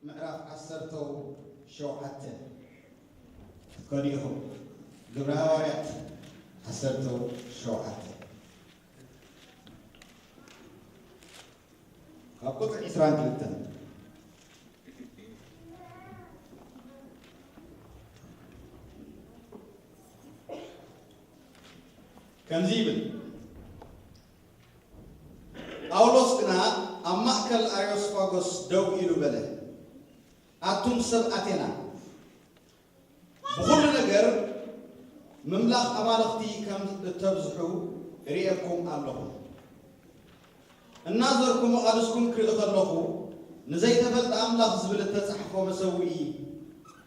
ምዕራፍ ዓሰርተ ሸውዓተ ክትከዱ ኢኹም። ግብረ ሃዋርያት ዓሰርተ ሸውዓተ ካብ ቁጽሪ ዕስራን ክልተን። ከምዚ ይብል፣ ጳውሎስ ግና ኣብ ማእከል ኣርዮስፋጎስ ደው ኢሉ በለ፣ ኣቱም ሰብ ኣቴና፣ ብኹሉ ነገር ምምላኽ ኣማልኽቲ ከም እተብዝሑ ርእየኩም ኣለኹ። እናዞርኩ መቓልስኩም ክርኢ ከለኹ፣ ንዘይተፈልጠ ኣምላኽ ዝብል እተጻሕፎ መሰውኢ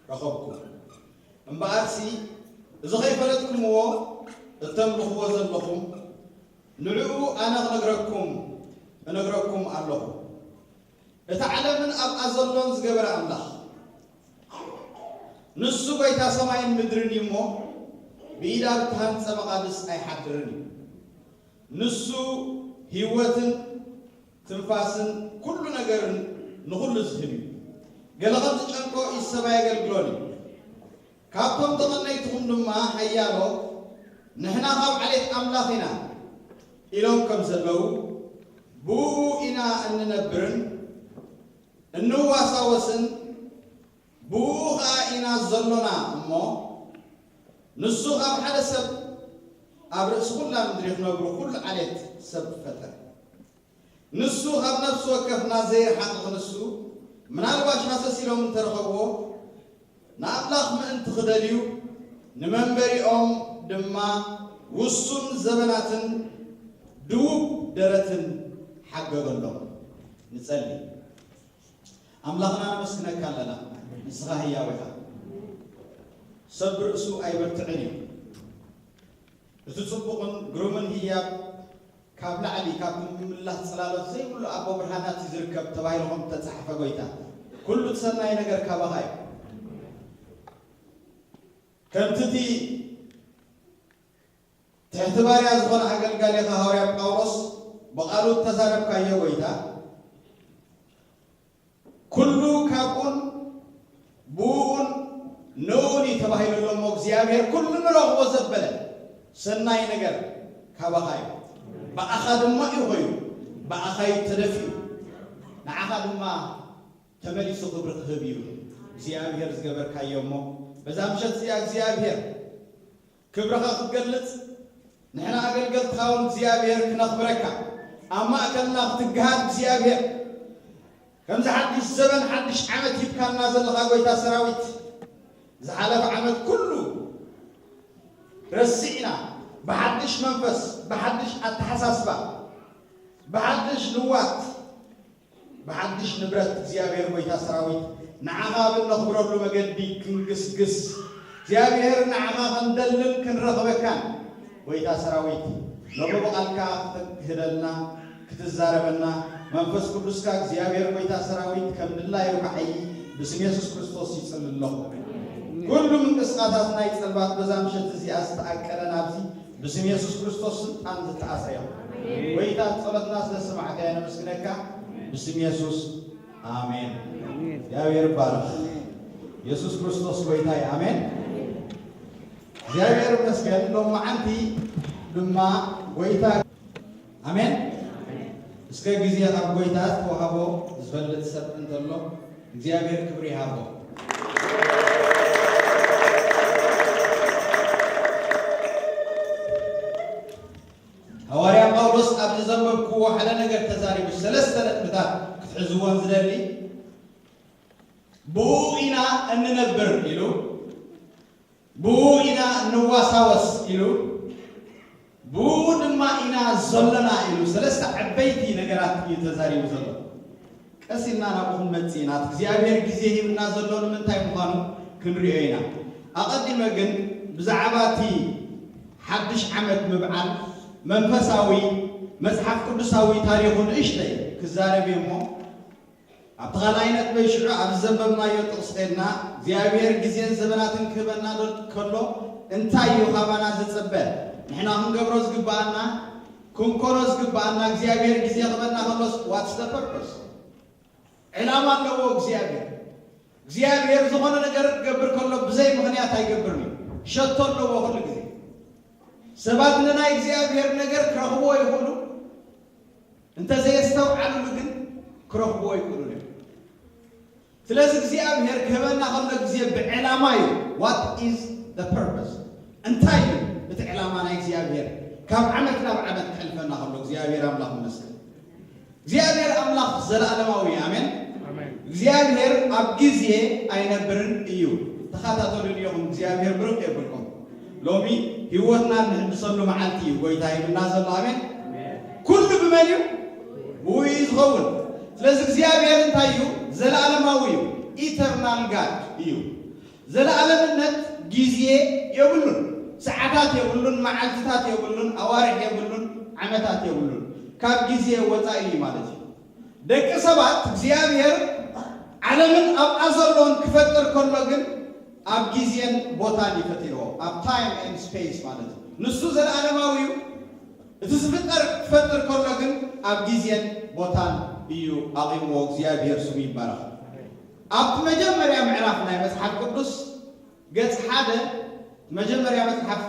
ረኸብኩ። እምበኣርሲ፣ እዚ ኸይፈለጥኩምዎ እተምልኽዎ ዘለኹም፣ ንዕኡ ኣነ ክነግረኩም፣ እነግረኩም ኣለኹ። እቲ ዓለምን ኣብኣ ዘሎን ዝገበረ ኣምላኽ፣ ንሱ ጐይታ ሰማይን ምድርን እዩ እሞ፣ ብኢድ ኣብ እተሃንጸ መቓልስ ኣይሓድርን እዩ። ንሱ ህይወትን ትንፋስን ኩሉ ነገርን ንኹሉ ዝህብ እዩ። ገለ ከም ዝጨንቆ እዩ ሰማይ የገልግሎን እዩ። ካብቶም ተቐነይትኹም ድማ ሓያሎ፣ "ንሕና ካብ ዓሌት ኣምላኽ ኢና" ኢሎም ከም ዘለዉ፣ ብእኡ ኢና እንነብርን እንዋሳወስን፣ ብእኡ ኸኣ ኢና ዘሎና እሞ፣ ንሱ ካብ ሓደ ሰብ ኣብ ርእሲ ኹላ ምድሪ ክነብሩ ኩሉ ዓሌት ሰብ ፈጠረ። ንሱ ካብ ነፍሲ ወከፍና ዘይረሓቐ ክንሱ፣ ምናልባሽ ሃሰስ ኢሎም እንተረኸብዎ፣ ንኣምላኽ ምእንቲ ክደልዩ፣ ንመንበሪኦም ድማ ውሱን ዘበናትን ድዉብ ደረትን ሓገገሎም። ንጸሊ። ኣምላኽና ነመስግነካ ኣለና፣ ንስኻ ህያው ኢኻ። ሰብ ብርእሱ ኣይበርትዕን እዩ። እቲ ጽቡቕን ግሩምን ህያብ ካብ ላዕሊ፣ ካብ ምምላስ ጽላሎት ዘይብሉ ኣቦ ብርሃናት እዩ ዝርከብ ተባሂሉ ከም እተጻሕፈ፣ ጐይታ፣ ኩሉ እቲ ሰናይ ነገር ካባኻ እዩ። ከምቲ እቲ ትሕቲ ባርያ ዝኾነ ኣገልጋሊኻ ሃዋርያ ጳውሎስ ብቓሉ እተዛረብካዮ፣ ጐይታ፣ ኩሉ ካብኡን ብእኡን ንእኡን እዩ ተባሂሉ ኣሎ እሞ፣ እግዚኣብሔር ኩሉ ንረኽቦ ዘበለ ሰናይ ነገር ካባኻ እዩ። ብኣኻ ድማ እዩ ኮይኑ፣ ብኣኻ እዩ ተደፊኡ፣ ንዓኻ ድማ ተመሊሱ ክብሪ ክህብ እዩ እግዚኣብሔር ዝገበርካዮ እሞ፣ በዛ ምሸት እዚኣ እግዚኣብሔር ክብርኻ ክትገልጽ፣ ንሕና ኣገልገልትኻ እውን እግዚኣብሔር ክነኽብረካ፣ ኣብ ማእከልና ክትግሃድ እግዚኣብሔር፣ ከምዚ ሓድሽ ዘበን ሓድሽ ዓመት ሂብካና ዘለኻ ጐይታ ሰራዊት፣ ዝሓለፈ ዓመት ኩሉ ረሲዕና፣ ብሓድሽ መንፈስ፣ ብሓድሽ ኣተሓሳስባ፣ ብሓድሽ ንዋት፣ ብሓድሽ ንብረት እግዚኣብሔር ጐይታ ሰራዊት ንዓኻ ብእነኽብረሉ መገዲ ክንግስግስ፣ እግዚኣብሔር ንዓኻ ክንደልን ክንረኽበካን፣ ጐይታ ሰራዊት፣ ሎሚ ብቓልካ ክትህበና፣ ክትዛረበና፣ መንፈስ ቅዱስካ እግዚኣብሔር ጐይታ ሰራዊት ከም ድላዩ ክዓዪ ብስም የሱስ ክርስቶስ ይጽሊ ኣለኹ። ኩሉ ምንቅስቓሳት ናይ ጸልባት በዛ ምሸት እዚኣ ዝተኣቀደ ናብዚ ብስም የሱስ ክርስቶስ ስልጣን ዝተኣስረ ይኹን። ጐይታ ጸሎትና ስለ ሰማዕካዮ ነመስግነካ ብስም የሱስ ኣሜን። ኣሜን። እግዚኣብሔር ይባረኽ። ኣሜን። የሱስ ክርስቶስ ጐይታ እዩ። ኣሜን። እግዚኣብሔር ይመስገን። ሎማዓንቲ ድማ ጐይታ ኣሜን። እስከ ግዜ ካብ ጐይታ ዝተዋህቦ ዝፈልጥ ሰብ እንተሎ እግዚኣብሔር ክብሪ ይሃቦ። ሃዋርያ ጳውሎስ ኣብዚ ዘንበብክዎ ሓደ ነገር ተዛሪቡ፣ ሰለስተ ነጥብታት ክትሕዝዎን ዝደሊ፣ ብኡ ኢና እንነብር ኢሉ፣ ብኡ ኢና ንዋሳወስ ኢሉ፣ ብኡ ድማ ኢና ዘሎና ኢሉ፣ ሰለስተ ዓበይቲ ነገራት እዩ ተዛሪቡ ዘሎ። ቀስ ኢልና ናብኡ ክንመጽእ ኢና። እቲ እግዚኣብሔር ግዜ ሂብና ዘሎ ንምንታይ ምዃኑ ክንሪኦ ኢና። ኣቐዲመ ግን ብዛዕባ እቲ ሓድሽ ዓመት ምብዓል መንፈሳዊ መጽሓፍ ቅዱሳዊ ታሪኹ ንእሽተይ ክዛረብ እየ እሞ፣ ኣብቲ ካልኣይ ነጥበይ ሽዑ ኣብ ዘንበብናዮ ጥቕሲ ኸድና እግዚኣብሔር ግዜን ዘበናትን ክህበና ዶ ከሎ እንታይ እዩ ካባና ዝጽበ? ንሕና ክንገብሮ ዝግብኣና፣ ክንኮኖ ዝግብኣና፣ እግዚኣብሔር ግዜ ክህበና ከሎስ what's the purpose? ዕላማ ኣለዎ እግዚኣብሔር። እግዚኣብሔር ዝኾነ ነገር ክገብር ከሎ ብዘይ ምኽንያት ኣይገብርን እዩ። ሸቶ ኣለዎ ኩሉ ግዜ። ሰባት ንናይ እግዚኣብሔር ነገር ክረኽብዎ ይኽእሉ፣ እንተዘየስተውዓሉሉ ግን ክረኽብዎ ይኽእሉን እዮም። ስለዚ እግዚኣብሔር ክህበና ከሎ ግዜ ብዕላማ እዩ። What is the purpose? እንታይ እዩ እቲ ዕላማ ናይ እግዚኣብሔር? ካብ ዓመት ናብ ዓመት ክሕልፈና ከሎ እግዚኣብሔር ኣምላኽ ይመስገን። እግዚኣብሔር ኣምላኽ ዘለኣለማዊ እዩ። ኣሜን። እግዚኣብሔር ኣብ ግዜ ኣይነብርን እዩ። ተኸታተሉ ድኹም እግዚኣብሔር ብርቕ የብልኩም። ሎሚ ህይወትና እንሕድሰሉ መዓልቲ እዩ ጎይታ ይብልና ዘሎ። ኣሜን። ኩሉ ብመን እዩ? ብኡ እዩ ዝኸውን። ስለዚ እግዚኣብሔር እንታይ እዩ? ዘለኣለማዊ እዩ። ኢተርናል ጋድ እዩ። ዘለኣለምነት ግዜ የብሉን። ሰዓታት የብሉን፣ መዓልትታት የብሉን፣ ኣዋርሕ የብሉን፣ ዓመታት የብሉን። ካብ ግዜ ወፃኢ እዩ ማለት እዩ። ደቂ ሰባት እግዚኣብሔር ዓለምን ኣብኣ ዘለውን ክፈጥር ከሎ ግን ኣብ ግዜን ቦታን እዩ ፈጢርዎ። ኣብ ታይም ኤንድ ስፔስ ማለት እዩ። ንሱ ዘለኣለማዊ እዩ። እቲ ዝፍጠር ክፈጥር ከሎ ግን ኣብ ግዜን ቦታን እዩ ኣቒምዎ። እግዚኣብሔር ስሙ ይባረኽ። ኣብቲ መጀመርያ ምዕራፍ ናይ መጽሓፍ ቅዱስ ገጽ ሓደ፣ መጀመርያ መጽሓፍ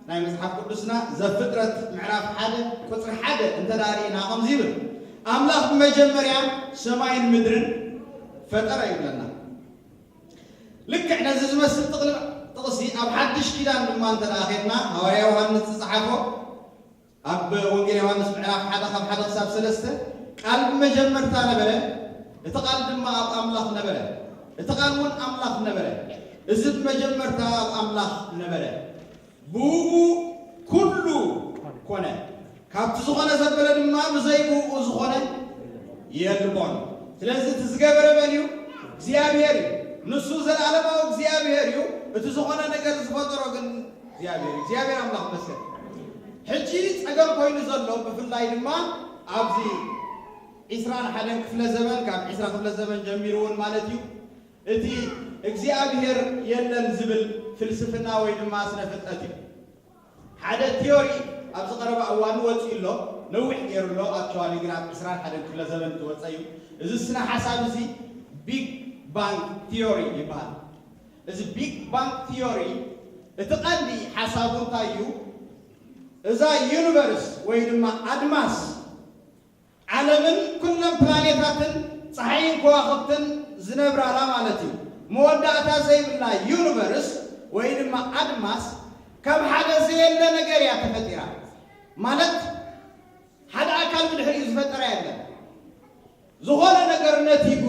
ናይ መጽሓፍ ቅዱስና ዘፍጥረት ምዕራፍ ሓደ ቁጽሪ ሓደ እንተ ደኣ ርኢና ከምዚ ይብል፣ ኣምላኽ ብመጀመርያ ሰማይን ምድርን ፈጠረ ይብለና። ልክዕ ነዚ ዝመስል ጥቕሊ ጥቕሲ ኣብ ሓድሽ ኪዳን ድማ እንተ ደኣ ኸድና፣ ሃዋርያ ዮሃንስ ዝጸሓፎ ኣብ ወንጌል ዮሃንስ ምዕራፍ ሓደ ካብ ሓደ ክሳብ ሰለስተ፣ ቃል ብመጀመርታ ነበረ፣ እቲ ቃል ድማ ኣብ ኣምላኽ ነበረ፣ እቲ ቃል እውን ኣምላኽ ነበረ፣ እዚ ብመጀመርታ ኣብ ኣምላኽ ነበረ፣ ብኡ ኩሉ ኮነ፣ ካብቲ ዝኾነ ዘበለ ድማ ብዘይ ብኡ ዝኾነ የልቦን። ስለዚ እቲ ዝገበረ መን እዩ? እግዚኣብሔር እዩ። ንሱ ዘለኣለማዊ እግዚኣብሔር እዩ። እቲ ዝኾነ ነገር ዝፈጠሮ ግን እግዚኣብሔር እዩ። እግዚኣብሔር ኣምላኽ ይመስገን። ሕጂ ጸገም ኮይኑ ዘሎ ብፍላይ ድማ ኣብዚ ዒስራን ሓደን ክፍለ ዘመን፣ ካብ ዒስራ ክፍለ ዘመን ጀሚሩ እውን ማለት እዩ፣ እቲ እግዚኣብሔር የለን ዝብል ፍልስፍና ወይ ድማ ስነ ፍልጠት እዩ። ሓደ ቲዮሪ ኣብዚ ቀረባ እዋን ወፂኡ ኣሎ፣ ነዊሕ ገይሩ ኣሎ። ኣክቹዋሊ ግን ኣብ ዒስራን ሓደን ክፍለ ዘመን ዝወፀ እዩ። እዚ ስነ ሓሳብ እዚ ቢግ ባንግ ቲዮሪ ይበሃል። እዚ ቢግ ባንግ ቲዮሪ እቲ ቀንዲ ሓሳቡ እንታይ እዩ? እዛ ዩኒቨርስ ወይ ድማ ኣድማስ፣ ዓለምን ኩለን ፕላኔታትን ፀሓይን ከዋኽብትን ዝነብራላ ማለት እዩ። መወዳእታ ዘይብላ ዩኒቨርስ ወይ ድማ ኣድማስ ካብ ሓደ ዘየለ ነገር እያ ተፈጢራ። ማለት ሓደ ኣካል ብድሕሪኡ ዝፈጠራ የለን። ዝኾነ ነገር ነቲጉ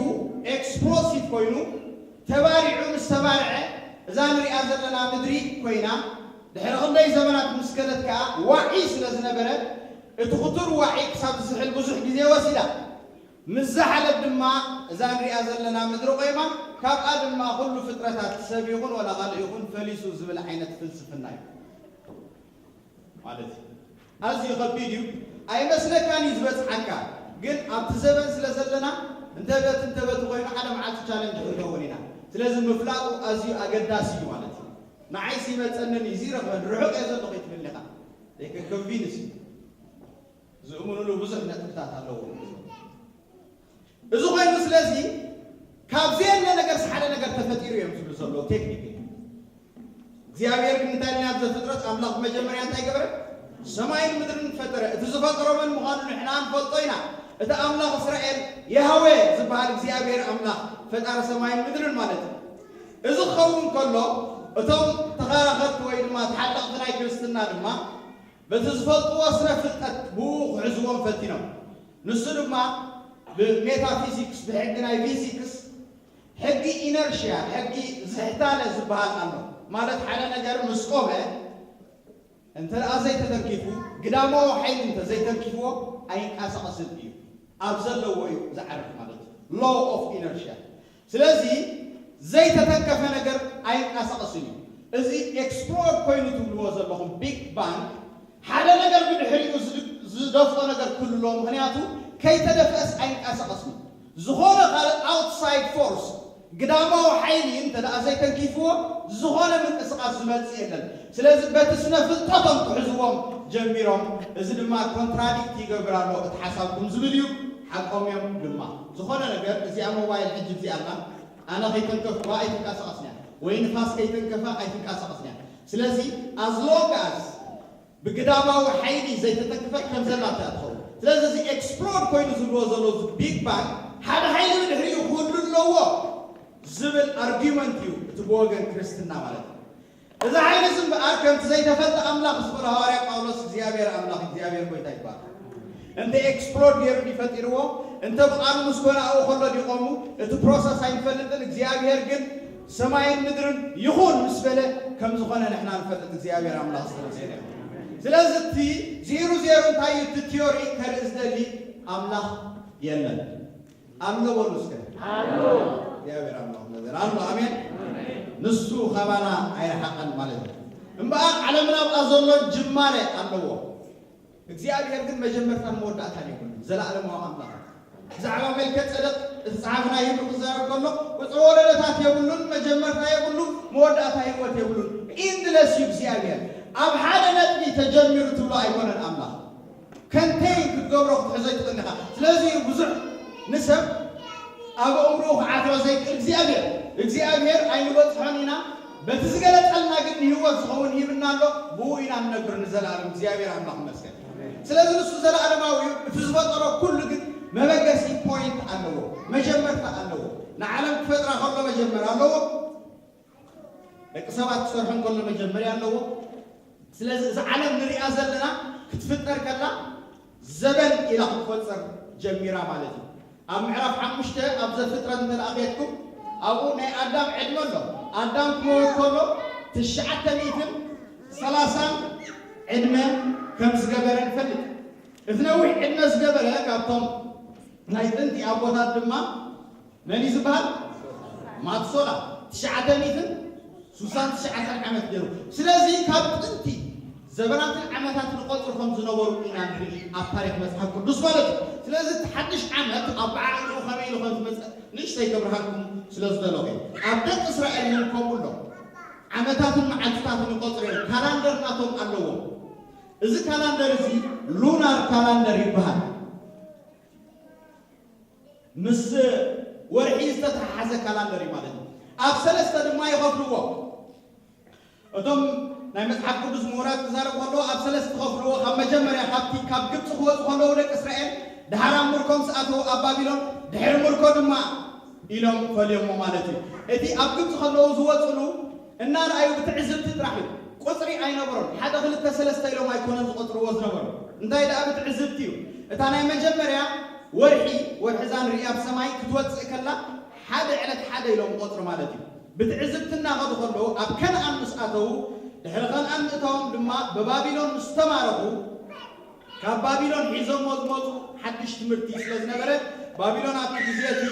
ኤክስፕሎሲቭ ኮይኑ ተባሪዑ ምስ ተባርዐ እዛ ንሪኣ ዘለና ምድሪ ኮይና፣ ድሕሪ ክንደይ ዘመናት ምስ ከደት ከኣ ዋዒ ስለ ዝነበረ እቲ ክቱር ዋዒ ክሳብ ዝስሕል ብዙሕ ግዜ ወሲዳ። ምስ ዘሓለት ድማ እዛ ንሪኣ ዘለና ምድሪ ቆይማ፣ ካብኣ ድማ ኩሉ ፍጥረታት ሰብ ይኹን ወላ ካልእ ይኹን ፈሊሱ ዝብል ዓይነት ፍልስፍና እዩ ማለት እዩ። ኣዝዩ ከቢድ እዩ። ኣይመስለካን እዩ ዝበጽሓካ፣ ግን ኣብቲ ዘበን ስለ ዘለና እንተበት እንተበት ኮይኑ ሓደ መዓልቲ ቻለንጅ ክንከውን ኢና። ስለዚ ምፍላጡ ኣዝዩ ኣገዳሲ እዩ ማለት እዩ። ንዓይሲ ይመጸንን እዩ ዝረኽበን ርሑቕ እየ ዘለኹ ይትብል ኢኻ። ኮንቪንስ እዩ። ዝእምኑሉ ብዙሕ ነጥብታት ኣለዎ። እዚ ኮይኑ ስለዚ ካብ ዘየለ ነገርስ ሓደ ነገር ተፈጢሩ እዮም ዝብሉ ዘለዉ ቴክኒክ እዩ። እግዚኣብሔር ግን እንታይ ኢልና ኣብ ዘፍጥረት ኣምላኽ መጀመርያ እንታይ ገበረ? ሰማይን ምድርን ፈጠረ። እቲ ዝፈጠሮ መን ምዃኑ ንሕና ንፈልጦ ኢና። እቲ ኣምላኽ እስራኤል ያህዌ ዝበሃል እግዚኣብሔር ኣምላኽ ፈጣሪ ሰማይን ምድርን ማለት እዩ። እዚ ክኸውን ከሎ እቶም ተኸራኸርቲ ወይ ድማ ተሓለቕቲ ናይ ክርስትና ድማ በቲ ዝፈልጥዎ ስነ ፍልጠት ብኡ ክሕዝዎም ፈቲኖም። ንሱ ድማ ብሜታፊዚክስ ብሕጊ ናይ ፊዚክስ ሕጊ ኢነርሽያ ሕጊ ዝሕታለ ዝበሃል ኣሎ። ማለት ሓደ ነገር ምስ ቆመ እንተ ደኣ ዘይተተንኪፉ ግዳማዊ ሓይሊ እንተ ዘይተንኪፍዎ ኣይንቀሳቐስን እዩ። ኣብ ዘለዎ እዩ ዝዓርፍ ማለት እዩ። Law of inertia። ስለዚ ዘይተተንከፈ ነገር ኣይንቀሳቐስን እዩ። እዚ ኤክስፕሎር ኮይኑ ትብልዎ ዘለኹም ቢግ ባንግ ሓደ ነገር ብድሕሪኡ ዝድ- ዝደፍኦ ነገር ክህሉ ኣለዎ። ምኽንያቱ ከይተደፍአስ ኣይንቀሳቐስን። ዝኾነ ካልእ ኣውትሳይድ ፎርስ ግዳማዊ ሓይሊ እንተ ደኣ ዘይተንኪፍዎ ዝኾነ ምንቅስቃስ ዝመጽእ የለን። ስለዚ በቲ ስነ ፍልጠቶም ክሕዝዎም ጀሚሮም። እዚ ድማ ኮንትራዲክት ይገብር ኣሎ እቲ ሓሳብኩም ዝብል እዩ። ሓቆም እዮም ድማ። ዝኾነ ነገር እዚኣ ሞባይል ሕጂ እዚኣ ኣላ ኣነ ከይተንከፍኩዋ ኣይትንቀሳቐስን እያ፣ ወይ ንፋስ ከይተንከፋ ኣይትንቀሳቐስን እያ። ስለዚ as long as ብግዳማዊ ሓይሊ ዘይተተክፈት ከም ዘላ እያ ትኸውን። ስለዚ እዚ ኤክስፕሎድ ኮይኑ ዝብልዎ ዘለዉ ቢግ ባንግ ሓደ ሓይሊ ብድሕሪኡ ክህሉ ኣለዎ ዝብል ኣርጊመንት እዩ እቲ ብወገን ክርስትና ማለት እዩ። እዚ ሓይሊ እዚ እምበኣር ከምቲ ዘይተፈልጠ ኣምላኽ ዝበሎ ሃዋርያ ጳውሎስ እግዚኣብሔር ኣምላኽ እግዚኣብሔር ጎይታ ይባል። እንተ ኤክስፕሎድ ገይሩ ድዩ ፈጢርዎ? እንተ ብቓሉ ምስ ኮነ ኣብኡ ከሎ ድዩ ቆሙ? እቲ ፕሮሰስ ኣይንፈልጥን። እግዚኣብሔር ግን ሰማይን ምድርን ይኹን ምስ በለ ከም ዝኾነ ንሕና ንፈልጥ። እግዚኣብሔር ኣምላኽ ዝተመስገነ ይኹን። ስለዚ እቲ ዜሩ ዜሩ እንታይ እዩ? እቲ ቲዮሪ ከርኢ ዝደሊ ኣምላኽ የለን። ኣሎ በሉ እስከ። ኣሎ። እግዚኣብሔር ኣምላኽ ነገር ኣሎ። ኣሜን። ንሱ ካባና ኣይረሓቐን ማለት እዩ። እምበኣር ዓለምና ኣብኣ ዘሎ ጅማረ ኣለዎ። እግዚኣብሔር ግን መጀመርታን መወዳእታን የብሉን። ዘለኣለማዊ ኣምላኽ እዩ። ብዛዕባ መልከ ጸደቅ እቲ ጸሓፊ ናይ ሂብሩ ክዛረብ ከሎ ቁጽሪ ወለዶታት የብሉን፣ መጀመርታ የብሉ፣ መወዳእታ ህይወት የብሉን። ኢንድለስ እዩ እግዚኣብሔር። ኣብ ሓደ ነጥቢ ተጀሚሩ ትብሎ ኣይኮነን ኣምላኽ። ከንተይ ክትገብሮ ክትሕዞ ኣይትኽእልን ኢኻ። ስለዚ እዩ ብዙሕ ንሰብ ኣብ ኣእምሮኡ ክዓትሮ ዘይክእል እግዚኣብሔር። እግዚኣብሔር ኣይንበጽሖን ኢና። በቲ ዝገለጸልና ግን ንህይወት ዝኸውን ሂብና ኣሎ። ብኡ ኢና ንነብር ንዘለኣለም። እግዚኣብሔር ኣምላኽ ይመስገን። ስለዚ ንሱ ዘለኣለማዊ እዩ። እቲ ዝፈጠሮ ኩሉ ግን መበገሲ ፖይንት ኣለዎ፣ መጀመርታ ኣለዎ። ንዓለም ክፈጥራ ከሎ መጀመርያ ኣለዎ። ደቂ ሰባት ክሰርሑ እንከሎ መጀመርያ ኣለዎ። ስለዚ እዛ ዓለም ንሪኣ ዘለና ክትፍጠር ከላ ዘበን ኢላ ክትቆጽር ጀሚራ ማለት እዩ። ኣብ ምዕራፍ ሓሙሽተ ኣብ ዘፍጥረት እንተ ደኣ ኬድኩም ኣብኡ ናይ ኣዳም ዕድመ ኣሎ። ኣዳም ክመውት ከሎ ትሽዓተ ሚእትን ሰላሳን ዕድመ ከም ዝገበረ ንፈልጥ። እቲ ነዊሕ ዕድመ ዝገበረ ካብቶም ናይ ጥንቲ ኣቦታት ድማ መን እዩ ዝበሃል? ማትሶላ። ትሽዓተ ሚእትን ስሳን ትሽዓተን ዓመት ገይሩ። ስለዚ ካብ ጥንቲ ዘበናትን ዓመታትን ይቆጽሩ ከም ዝነበሩ ኢና ንርኢ ኣብ ታሪኽ መጽሓፍ ቅዱስ ማለት እዩ። ስለዚ እቲ ሓድሽ ዓመት ኣብ ዓቕልኡ ከመይ ኢሉ ከም ዝመጽእ ንእሽተይ ከብርሃልኩም ስለ ዝደለኹ እየ። ኣብ ደቂ እስራኤል እውን ከምኡ ኣሎ። ዓመታትን መዓልትታትን ይቆጽሩ እዮም። ካላንደር ናቶም ኣለዎም። እዚ ካላንደር እዚ ሉናር ካላንደር ይበሃል። ምስ ወርሒ ዝተተሓሓዘ ካላንደር እዩ ማለት እዩ። ኣብ ሰለስተ ድማ ይኸፍልዎ። እቶም ናይ መጽሓፍ ቅዱስ ምሁራት ክዛረቡ ከለዉ ኣብ ሰለስተ ይኸፍልዎ። ካብ መጀመርያ ካብቲ ካብ ግብፂ ክወፁ ከለዉ ደቂ እስራኤል፣ ድሓር ኣብ ምርኮ ምስ ኣተዉ ኣብ ባቢሎን፣ ድሕሪ ምርኮ ድማ ኢሎም ፈልዮሞ ማለት እዩ። እቲ ኣብ ግብፂ ከለዉ ዝወፅሉ እናረኣዩ ብትዕዝብቲ ጥራሕ እዩ። ቁፅሪ ኣይነበሮም። ሓደ ክልተ ሰለስተ ኢሎም ኣይኮነን ዝቆፅርዎ ዝነበሩ። እንታይ ደኣ ብትዕዝብቲ እዩ። እታ ናይ መጀመርያ ወርሒ፣ ወርሒ እዛ ንርእያ ኣብ ሰማይ ክትወፅእ ከላ ሓደ ዕለት ሓደ ኢሎም ቆፅሩ ማለት እዩ። ብትዕዝብቲ እናኸዱ ከለዉ ኣብ ከነኣን ምስ ኣተዉ፣ ድሕሪ ከነኣን ምእታዎም ድማ ብባቢሎን ምስ ተማረኹ፣ ካብ ባቢሎን ሒዞሞ ዝመፁ ሓድሽ ትምህርቲ ስለ ዝነበረ፣ ባቢሎን ኣብቲ ግዜ እቲ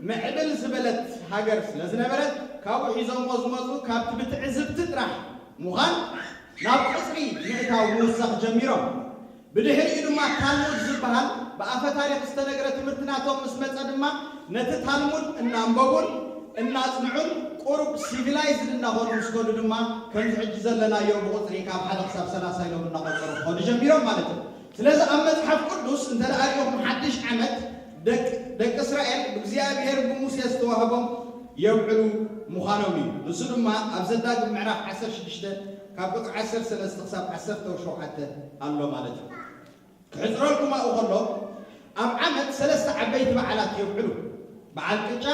ምዕብል ዝበለት ሃገር ስለ ዝነበረት፣ ካብኡ ሒዞሞ ዝመፁ ካብቲ ብትዕዝብቲ ጥራሕ ምዃን ናብ ቁፅሪ ምእታው ምውሳኽ ጀሚሮም። ብድሕሪኡ ድማ ታልሙድ ዝበሃል ብኣፈ ታሪኽ ዝተነግረ ትምህርቲ ናቶም ምስ መፀ ድማ ነቲ ታልሙድ እናንበቡን እናጽንዑን ቁሩብ ሲቪላይዝድ እናኾኑ ምስ ከዱ ድማ ከምዚ ሕጂ ዘለናዮ ብቁጽሪ ካብ ሓደ ክሳብ ሰላሳ ኢሎም እናቆጸሩ ክኸዱ ጀሚሮም ማለት እዩ። ስለዚ ኣብ መጽሓፍ ቅዱስ እንተ ደኣ ሪእኹም ሓድሽ ዓመት ደቂ ደቂ እስራኤል ብእግዚኣብሔር ብሙሴ ዝተዋህቦም የብዕሉ ምዃኖም እዩ። ንሱ ድማ ኣብ ዘዳግም ምዕራፍ ዓሰርተ ሽዱሽተ ካብ ቁጽሪ ዓሰርተ ሰለስተ ክሳብ ዓሰርተ ሸውዓተ ኣሎ ማለት እዩ። ክሕጽረልኩም ኣብኡ ከሎ ኣብ ዓመት ሰለስተ ዓበይቲ በዓላት የብዕሉ። በዓል ቅጫ፣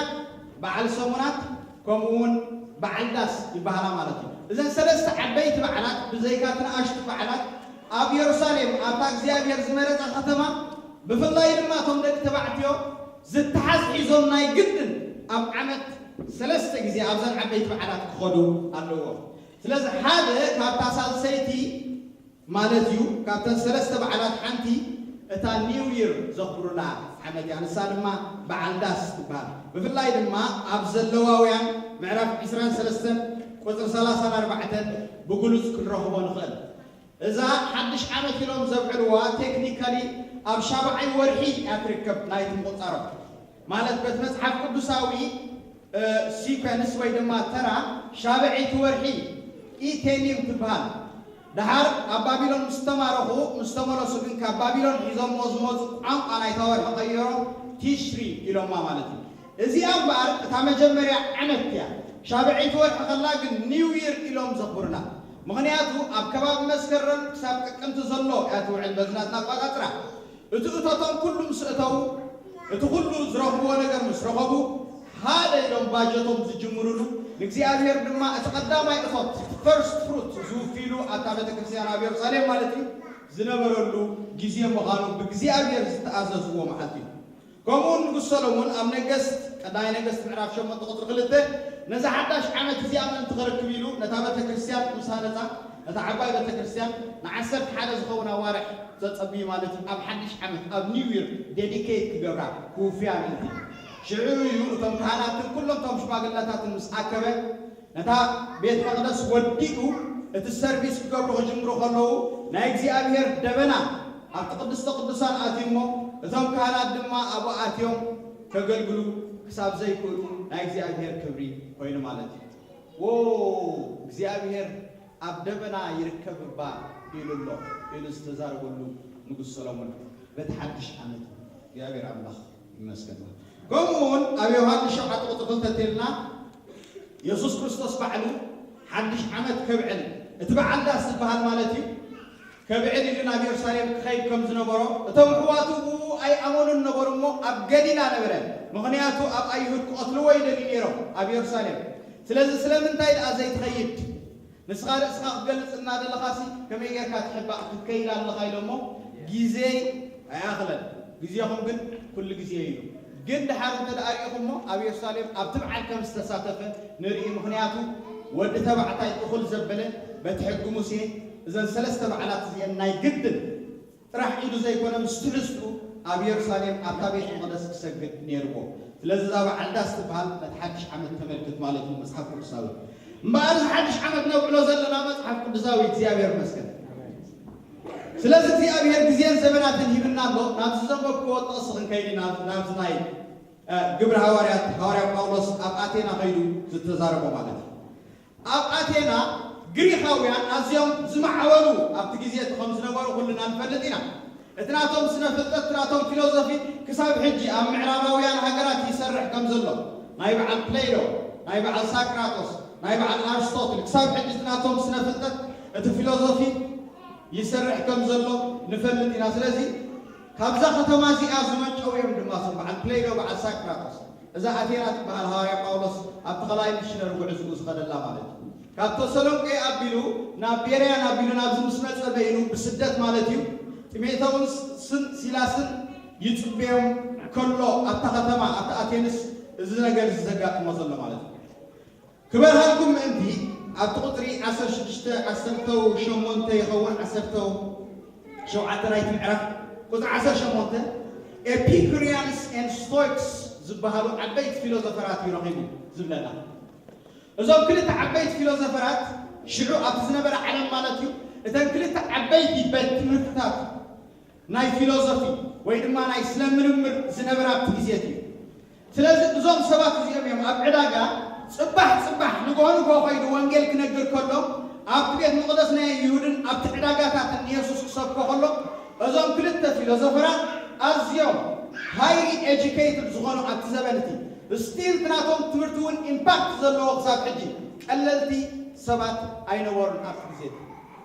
በዓል ሰሙናት፣ ከምኡ እውን በዓል ዳስ ይበሃላ ማለት እዩ። እዘን ሰለስተ ዓበይቲ በዓላት ብዘይካ እቲ ንኣሽቱ በዓላት ኣብ የሩሳሌም ኣብታ እግዚኣብሔር ዝመረጻ ከተማ ብፍላይ ድማ እቶም ደቂ ተባዕትዮ ዝተሓዝ ሒዞም ናይ ግድን ኣብ ዓመት ሰለስተ ግዜ ኣብዘን ዓበይቲ በዓላት ክኸዱ ኣለዎም። ስለዚ ሓደ ካብታ ሳልሰይቲ ማለት እዩ። ካብተን ሰለስተ በዓላት ሓንቲ እታ ኒው ይር ዘኽብሩላ ዓመት እያ። ንሳ ድማ በዓል ዳስ ትበሃል። ብፍላይ ድማ ኣብ ዘለዋውያን ምዕራፍ ዕስራን ሰለስተን ቁፅሪ ሰላሳን ኣርባዕተን ብግሉፅ ክንረኽቦ ንኽእል። እዛ ሓድሽ ዓመት ኢሎም ዘብዕልዋ ቴክኒካሊ ኣብ ሻብዓይ ወርሒ እያ ትርከብ ናይቲ ምቑፃሮም። ማለት በቲ መፅሓፍ ቅዱሳዊ ሲኮንስ ወይ ድማ ተራ ሻብዐይቲ ወርሒ ኢቴኒም ትበሃል። ደሓር ኣብ ባቢሎን ምስ ተማረኹ ምስ ተመለሱ ግን ካብ ባቢሎን ሒዞሞ ዝመፁ ቋንቋ ናይታ ወርሒ ቀይሮም ቲሽሪ ኢሎማ ማለት እዩ። እዚኣ እምበኣር እታ መጀመርያ ዓመት እያ። ሻብዐይቲ ወርሒ ከላ ግን ኒው ይር ኢሎም ዘኽብሩላ። ምኽንያቱ ኣብ ከባቢ መስከረም ክሳብ ጥቅምቲ ዘሎ እያ ትውዕል በዚ ናትና ኣቆጻጽራ። እቲ እቶቶም ኩሉ ምስ እተዉ፣ እቲ ኩሉ ዝረኽብዎ ነገር ምስ ረኸቡ፣ ሓደ ኢሎም ባጀቶም ዝጅምሩሉ፣ ንእግዚኣብሔር ድማ እቲ ቀዳማይ እቶት፣ ፈርስት ፍሩት፣ ዝውፍይሉ ኣብታ ቤተ ክርስቲያን ኣብ የሩሳሌም ማለት እዩ፣ ዝነበረሉ ግዜ ምዃኑ ብእግዚኣብሔር ዝተኣዘዝዎ መዓልቲ እዩ። ከምኡ እውን ንጉስ ሰሎሞን ኣብ ነገስት፣ ቀዳማይ ነገስት ምዕራፍ ሸሞንተ ቁጽሪ ክልተ፣ ነዛ ሓዳሽ ዓመት እዚኣ ምእንቲ ክርክብ ኢሉ ነታ ቤተ ክርስቲያን ምስ ሃነጻ፣ ነታ ዓባይ ቤተ ክርስቲያን ንዓሰርተ ሓደ ዝኸውን ኣዋርሕ ዘጸብዩ ማለት እዩ። ኣብ ሓድሽ ዓመት፣ ኣብ ኒው ይር ዴዲኬት ክገብራ ክውፍያ ምእንቲ። ሽዑ እዩ እቶም ካህናትን ኩሎም እቶም ሽማግለታትን ምስ ኣከበ፣ ነታ ቤት መቕደስ ወዲኡ እቲ ሰርቪስ ክገብሩ ክጅምሩ ከለዉ ናይ እግዚኣብሔር ደበና ኣብቲ ቅድስተ ቅዱሳን ኣትዩ እሞ እቶም ካህናት ድማ ኣብኡ ኣትዮም ከገልግሉ ክሳብ ዘይክእሉ ናይ እግዚኣብሔር ክብሪ ኮይኑ ማለት እዩ። ዎ እግዚኣብሔር ኣብ ደበና ይርከብ እባ ኢሉ ኣሎ ኢሉ ዝተዛረበሉ ንጉስ ሰሎሞን በቲ ሓድሽ ዓመት እግዚኣብሔር ኣምላኽ ይመስገን። ከምኡ እውን ኣብ ዮሃንስ ሸውዓተ ቁፅሪ ክልተ ተልና የሱስ ክርስቶስ ባዕሉ ሓድሽ ዓመት ከብዕል እቲ በዓል ዳስ ዝበሃል ማለት እዩ ከብዕል ኢሉ ናብ የሩሳሌም ክኸይድ ከም ዝነበሮ እቶም ኣሕዋቱ ብኡ ኣይኣመኑን ነበሩ እሞ ኣብ ገሊላ ነበረ። ምኽንያቱ ኣብ ኣይሁድ ክቐትልዎ ይደልዩ ነይሮም ኣብ የሩሳሌም። ስለዚ ስለምንታይ ደኣ ዘይትኸይድ ንስኻ ርእስኻ ክትገልጽ እናደለኻሲ ከመይ ጌርካ ትሕባእ ክትከይድ ኣለኻ ኢሎሞ ግዜይ ኣይኣኽለን ግዜኹም ግን ኩሉ ግዜ ኢሉ ግን ድሓር እንተ ደኣ ሪኢኹሞ ኣብ የሩሳሌም ኣብቲ በዓል ከም ዝተሳተፈ ንርኢ ምኽንያቱ ወዲ ተባዕታይ እኹል ዘበለ በቲ ሕጊ ሙሴ እዘን ሰለስተ በዓላት እዚአን ናይ ግድን ጥራሕ ኢሉ ዘይኮነ ምስ ትሕዝትኡ ኣብ የሩሳሌም ኣብታ ቤት መቕደስ ክሰግድ ነይርዎ። ስለዚ እዛ በዓል ዳስ ትበሃል ነቲ ሓድሽ ዓመት ተመልክት ማለት እዩ መጽሓፍ ቅዱሳዊ። እምበኣር እዚ ሓድሽ ዓመት ነብዕሎ ዘለና መጽሓፍ ቅዱሳዊ እግዚኣብሔር ይመስገን። ስለዚ እግዚኣብሔር ግዜን ዘመናትን ሂብና ኣሎ። ናብዚ ዘንበብክዎ ጥቕሲ ክንከይድ ኢና። ናብዚ ናይ ግብሪ ሃዋርያት ሃዋርያ ጳውሎስ ኣብ ኣቴና ከይዱ ዝተዛረቦ ማለት እዩ። ኣብ ኣቴና ግሪኻውያን ኣዝዮም ዝማዕበሉ ኣብቲ ግዜ እቲ ከም ዝነበሩ ኩልና ንፈልጥ ኢና። እቲ ናቶም ስነ ፍልጠት እቲ ናቶም ፊሎዞፊ ክሳብ ሕጂ ኣብ ምዕራባውያን ሃገራት ይሰርሕ ከም ዘሎ ናይ በዓል ፕሌዶ ናይ በዓል ሳቅራጦስ ናይ በዓል ኣርስቶትል ክሳብ ሕጂ እቲ ናቶም ስነ ፍልጠት እቲ ፊሎዞፊ ይሰርሕ ከም ዘሎ ንፈልጥ ኢና። ስለዚ ካብዛ ከተማ እዚኣ ዝመንጨው እዮም ድማ እዞም በዓል ፕሌዶ በዓል ሳቅራጦስ እዛ ኣቴና ትበሃል ሃዋርያ ጳውሎስ ኣብቲ ኸልኣይ ሚሽነሪ ጉዕዝኡ ዝኸደላ ማለት እዩ። ካብ ተሰሎንቄ ኣቢሉ ናብ ቤርያን ኣቢሉ ናብዚ ምስ መጸ በይኑ ብስደት ማለት እዩ። ጢሞቴዎስን ሲላስን ይጽበዮም ከሎ ኣብታ ከተማ ኣብቲ ኣቴንስ እዚ ነገር እዚ ዘጋጥሞ ዘሎ ማለት እዩ። ክበርሃልኩም ምእንቲ ኣብቲ ቁጽሪ ዓሰርተ ሽዱሽተ ዓሰርተ ሸሞንተ ይኸውን ዓሰርተ ሸውዓተ ናይቲ ምዕራፍ ቁጽሪ ዓሰርተ ሸሞንተ Epicureans and Stoics ዝበሃሉ ዓበይቲ ፊሎዞፈራት እዩ ረኺቡ ዝብለና። እዞም ክልተ ዓበይቲ ፊሎዞፈራት ሽዑ ኣብቲ ዝነበረ ዓለም ማለት እዩ እተን ክልተ ዓበይቲ ቤት ትምህርትታት ናይ ፊሎዞፊ ወይ ድማ ናይ ስነ ምርምር ዝነበረ ኣብቲ ግዜ እዩ። ስለዚ እዞም ሰባት እዚኦም እዮም ኣብ ዕዳጋ ጽባሕ ጽባሕ ንግሆ ንግሆ ከይዱ ወንጌል ክነግር ከሎ ኣብቲ ቤት መቕደስ ናይ ይሁድን ኣብቲ ዕዳጋታትን ንየሱስ ክሰብኮ ከሎ እዞም ክልተ ፊሎዞፈራት ኣዝዮም ሃይሊ ኤጁኬትድ ዝኾኑ ኣብቲ ዘበን እቲ ስቲል ናቶም ትምህርቲ እውን ኢምፓክት ዘለዎ ክሳብ ሕጂ ቀለልቲ ሰባት ኣይነበሩን ኣብቲ ግዜ እቲ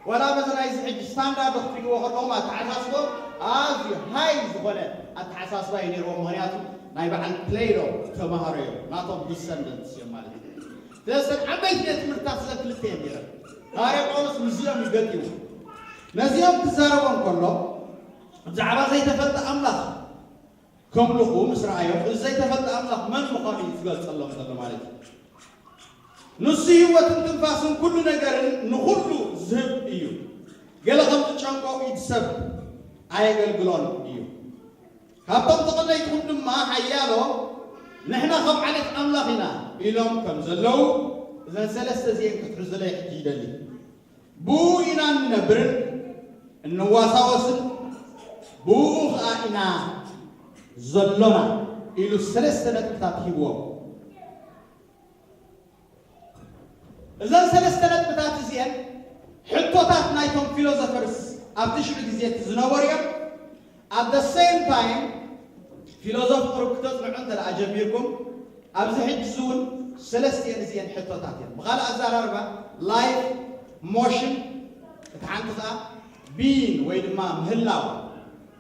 ዋላ በዚ ናይዚ ሕጂ ስታንዳርድ ክትሪእዎ ከለኹም ኣተሓሳስቦም ኣዝዩ ሃይ ዝኾነ ኣተሓሳስባ እዩ ነይርዎም። ምኽንያቱ ናይ በዓል ፕሌዶ ተማሃሮ እዮም፣ ናቶም ዲሰንደንትስ እዮም ማለት እዩ። ስለዚ እተን ዓበይቲ ቤት ትምህርትታት እዘን ክልተ እየን ነይረን። ሃዋርያ ጳውሎስ ምስዚኦም እዩ ገጢሙ። ነዚኦም ክዛረቦም ከሎ ብዛዕባ ዘይተፈልጠ ኣምላኽ ከምልኹ ምስ ረኣዮም እዚ ዘይተፈልጠ ኣምላኽ መን ምዃኑ እዩ ዝገልጸሎም ዘሎ ማለት እዩ። ንሱ ህይወትን ትንፋስን ኩሉ ነገርን ንኹሉ ዝህብ እዩ። ገለ ከም ዝጨንቆ ኢድ ሰብ ኣየገልግሎን እዩ። ካብቶም ተቐነይትኹም ድማ ሓያሎ ንሕና ከም ዓሌት ኣምላኽ ኢና ኢሎም ከም ዘለዉ እዘን ሰለስተ እዚአን ክትሕዙለይ ሕጂ ይደሊ። ብኡ ኢና እንነብርን እንዋሳወስን ብኡ ኸዓ ኢና ዘሎና ኢሉ ሰለስተ ነጥብታት ሂብዎም። እዘን ሰለስተ ነጥብታት እዚአን ሕቶታት ናይቶም ፊሎዞፈርስ ኣብቲ ሽዑ ግዜ እቲ ዝነበሩ እዮም። At the same time ፊሎዞፍ ቁሩብ ክተጽንዑ እንተ ደኣ ጀሚርኩም ኣብዚ ሕጂ እውን ሰለስቲኤን እዚኤን ሕቶታት እየን። ብኻልእ ኣዘራርባ፣ ላይፍ፣ ሞሽን፣ እቲ ሓንቲ ከዓ ቢን ወይ ድማ ምህላው፣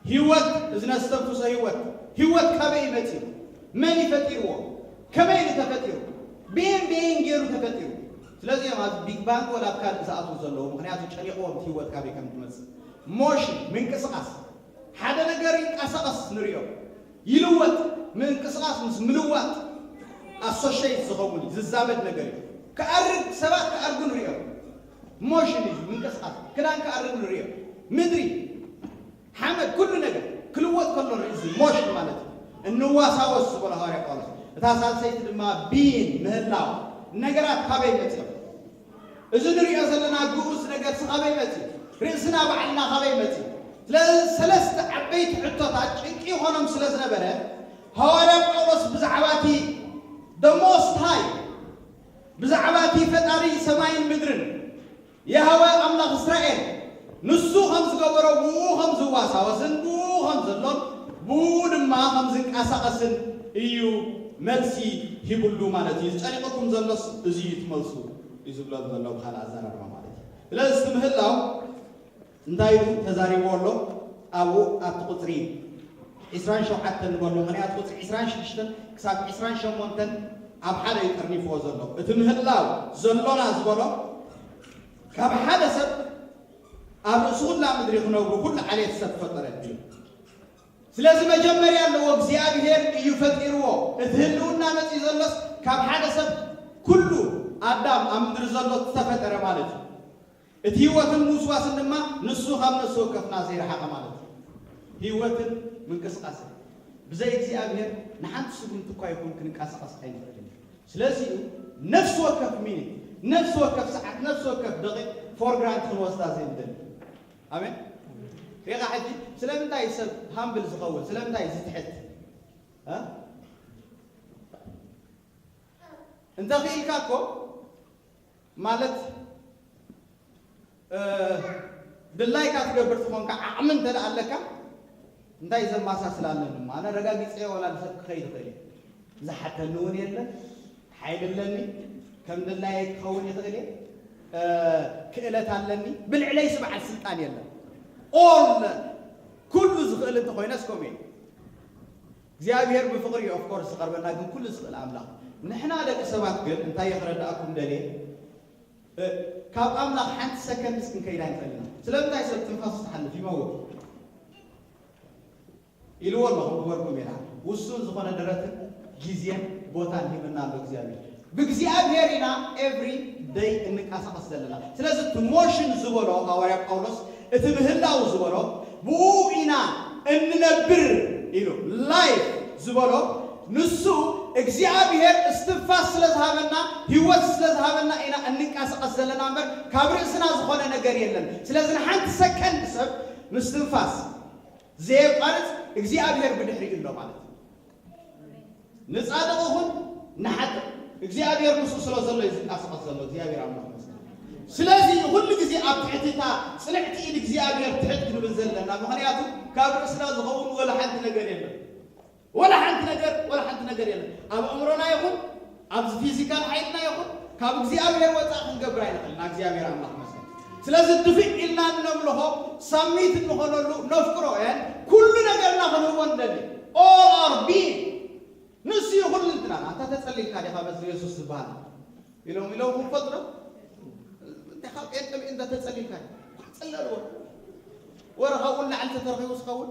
ህይወት፣ እዚ ነስተንፍሶ ህይወት። ህይወት ካበይ እዩ መፂኡ? መን እዩ ፈጢርዎ? ከመይ ኢሉ ተፈጢሩ? ብኤን ብኤን ገይሩ ተፈጢሩ? ስለዚ እዮም ኣብዚ ቢግ ባንግ ወላ ኣብ ካልእ ዝኣትዉ ዘለዉ፣ ምክንያቱ ጨኒቕዎም እቲ ህይወት ካበይ ከም ትመፅእ። ሞሽን፣ ምንቅስቃስ፣ ሓደ ነገር ይንቀሳቐስ ንሪኦ፣ ይልወጥ። ምንቅስቃስ ምስ ምልዋጥ ኣሶሽየት ዝኸውን እዩ፣ ዝዛመድ ነገር እዩ። ክኣርግ፣ ሰባት ክኣርጉ ንሪኦ፣ ሞሽን እዩ ምንቅስቃስ። ክዳን ክኣርግ ንሪኦ፣ ምድሪ፣ ሓመድ፣ ኩሉ ነገር ክልወጥ ከሎ ንርኢ፣ እዚ ሞሽን ማለት እዩ። እንዋሳወስ ዝበሎ ሃዋርያ ጳውሎስ። እታ ሳልሰይቲ ድማ ቢን፣ ምህላው፣ ነገራት ካበይ መፅኦም? እዚ ንሪኦ ዘለና ግኡዝ ነገርሲ ካበይ መፅኡ? ርእስና ባዕልና ካበይ መፅኡ? ስለዚ ሰለስተ ዓበይቲ ሕቶታት ጭንቂ ይኾኖም ስለ ዝነበረ፣ ሃዋርያ ጳውሎስ ብዛዕባ እቲ the most high፣ ብዛዕባ እቲ ፈጣሪ ሰማይን ምድርን፣ ያህወ ኣምላኽ እስራኤል፣ ንሱ ከም ዝገበሮ፣ ብኡ ከም ዝዋሳወስን ብኡ ከም ዘሎን ብኡ ድማ ከም ዝንቀሳቐስን እዩ መልሲ ሂብሉ ማለት እዩ። ዝጨኒቐኩም ዘሎስ እዚ እዩ እቲ መልሱ እዩ ዝብሎም ዘሎ፣ ብኻልእ ኣዘራርባ ማለት እዩ። ስለዚ እቲ ምህላው እንታይ ኢሉ ተዛሪብዎ ኣሎ? ኣብኡ ኣብቲ ቁፅሪ ዒስራን ሸውዓተን ንበሎ፣ ምኽንያቱ ቁፅሪ ዒስራን ሽዱሽተን ክሳብ ዒስራን ሸሞንተን ኣብ ሓደ እዩ ጠርኒፍዎ ዘሎ። እቲ ምህላው ዘሎና ዝበሎ፣ ካብ ሓደ ሰብ ኣብ ርእሲ ኩላ ምድሪ ክነብሩ ኩሉ ዓሌት ሰብ ፈጠረ እዩ። ስለዚ መጀመርያ ኣለዎ፣ እግዚኣብሔር እዩ ፈጢርዎ። እቲ ህልውና መፂኡ ዘሎስ ካብ ሓደ ሰብ፣ ኩሉ ኣዳም ኣብ ምድሪ ዘሎ ዝተፈጠረ ማለት እዩ። እቲ ህይወትን ምውስዋስን ድማ ንሱ ካብ ነፍሲ ወከፍና ዘይረሓቐ ማለት እዩ። ህይወትን ምንቅስቃስን ብዘይ እግዚኣብሔር ንሓንቲ ስጉምቲ እኳ ይኹን ክንቀሳቐስ ኣይንኽእልን። ስለዚ እዩ ነፍሲ ወከፍ ሚኒት፣ ነፍሲ ወከፍ ሰዓት፣ ነፍሲ ወከፍ ደቂቕ ፎር ግራንት ክንወስዳ ዘይንደሊ። ኣሜን። ሪኻ ሕጂ ስለምንታይ ሰብ ሃምብል ዝኸውን? ስለምንታይ ዝትሕት? እ? እንተ ኽኢልካ እኮ ማለት፣ እ፣ ድላይካ ትገብር ትኾንካ፣ ዓቕሚ እንተ ደኣ ኣለካ፣ እንታይ ዘማሳስል ኣለኒ እሞ? ኣነ ረጋጊጸዮ ዋላ ንሰብ ክኸይድ እኽእል እየ። ዝሓተኒ እውን የለን። ሓይሊ ኣለኒ። ከም ድላየይ ክኸውን ይኽእል እየ። እ፣ ክእለት ኣለኒ። ብልዕለይስ በዓል ስልጣን የለን። ኦል ኩሉ ዝኽእል እንተኾይነስ ከምኡ እየ። እግዚኣብሔር ብፍቕሪ እዩ ኦፍኮርስ ዝቐርበና፣ ግን ኩሉ ዝኽእል ኣምላኽ። ንሕና ደቂ ሰባት ግን እንታይ እየ ክረዳእኩም ደልየ? እ፣ ካብ ኣምላኽ ሓንቲ ሰከንድስ ክንከይድ ኣይንኽእልን ኢና። ስለምንታይ? ሰብ ትንፋሱ ትሓልፍ ይመውት ኢልዎ ኣለኹ፣ ክበርኩም ኢላ። ውሱን ዝኾነ ደረትን ግዜን ቦታን ሂብና ኣሎ እግዚኣብሔር። ብእግዚኣብሔር ኢና ኤቭሪ ደይ እንንቀሳቐስ ዘለና። ስለዚ እቲ ሞሽን ዝበሎ ሃዋርያ ጳውሎስ፣ እቲ ምህላው ዝበሎ፣ ብኡ ኢና እንነብር ኢሉ። ላይፍ ዝበሎ ንሱ እግዚኣብሔር እስትንፋስ ስለ ዝሃበና፣ ህይወት ስለ ዝሃበና ኢና እንንቀሳቐስ ዘለና እምበር፣ ካብ ርእስና ዝኾነ ነገር የለን። ስለዚ ንሓንቲ ሰከንድ ሰብ ምስትንፋስ ዘየቋርጽ እግዚኣብሔር ብድሕሪኡ ኣሎ ማለት እዩ። ንጻድቕ ይኹን ንሓጥእ እግዚኣብሔር ምስኡ ስለ ዘሎ እዩ ዝንቀሳቐስ ዘሎ። እግዚኣብሔር ኣምላኽ ይመስገን። ስለዚ ኩሉ ግዜ ኣብ ትሕቲ እታ ጽንዕቲ ኢድ እግዚኣብሔር ትሕት ክንብል ዘለና፣ ምኽንያቱ ካብ ርእስና ዝኸውን ወላ ሓንቲ ነገር የለን። ወላ ሓንቲ ነገር፣ ወላ ሓንቲ ነገር የለን። ኣብ ኣእምሮና ይኹን ኣብዚ ፊዚካል ሓይልና ይኹን ካብ እግዚኣብሔር ወጻኢ ክንገብር ኣይንኽእልን። እግዚኣብሔር ኣምላኽ ይመስገን። ስለዚ ድፍእ ኢልና እነምልኾ፣ ሳሚት እንኾነሉ፣ ነፍቅሮ፣ ያን ኩሉ ነገርና ክንህቦ ንደሊ። All our being ንሱ እዩ ኩሉ እንትና። ኣንታ ተጸሊልካ ዲኻ በዚ የሱስ ዝበሃል ኢሎም ኢሎም ክፈጥሮ እንታይ ካብ ጴንጠ ሚእንተ ተጸሊልካ ጽለልዎ። ወረ ካብኡ ንላዕሊ ተተረኺቡ ዝኸውን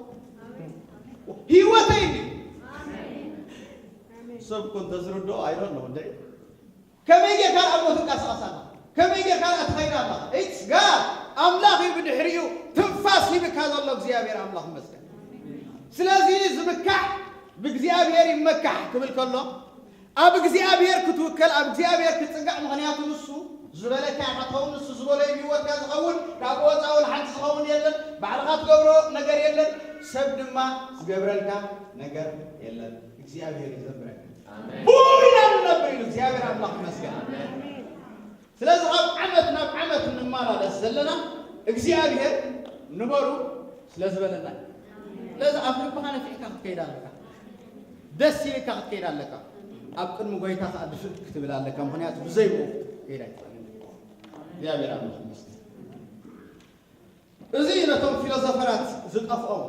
ህይወተይ እዩ። ሰብ እኮ እንተዝርድኦ ኣይዶን ነው እንደ ከመይ ጌርካ ኣብ ሞት ትንቀሳቐስ ኣለኻ? ከመይ ጌርካ ትኸይድ ኣለኻ? It's God። ኣምላኽ እዩ ብድሕሪኡ ትንፋስ ሂብካ ዘሎ እግዚኣብሔር ኣምላኽ ይመስገን። ስለዚ ዝምካሕ ብእግዚኣብሔር ይመካሕ ክብል ከሎ ኣብ እግዚኣብሔር ክትውከል፣ ኣብ እግዚኣብሔር ክትጽጋዕ፣ ምኽንያቱ ንሱ ዝበለካ ኢኻ ትኸውን፣ ንሱ ዝበሎ እዩ ህይወትካ ዝኸውን፣ ካብ ወፃ ወላ ሓንቲ ዝኸውን የለን፣ ባዕልኻ ትገብሮ ነገር የለን። ሰብ ድማ ዝገብረልካ ነገር የለን፣ እግዚኣብሔር እዩ ዘንብረካ። ኣሜን። ብኡ ኢና ንነብር ኢሉ እግዚኣብሔር ኣምላኽ ይመስገን። ኣሜን። ስለዚ ካብ ዓመት ናብ ዓመት እንመላለስ ዘለና እግዚኣብሔር ንበሩ ስለ ዝበለና እዩ። ስለዚ ኣብ ልብኻ ነፊሕካ ክትከይድ ኣለካ፣ ደስ ኢልካ ክትከይድ ኣለካ። ኣብ ቅድሚ ጎይታ ከኣ ድፍእ ክትብል ኣለካ፣ ምኽንያቱ ብዘይ ብኡ ክኸይድ ኣይትኽእልን። እግዚኣብሔር ኣምላኽ ይመስገን። እዚ ነቶም ፊሎዞፈራት ዝጠፍኦም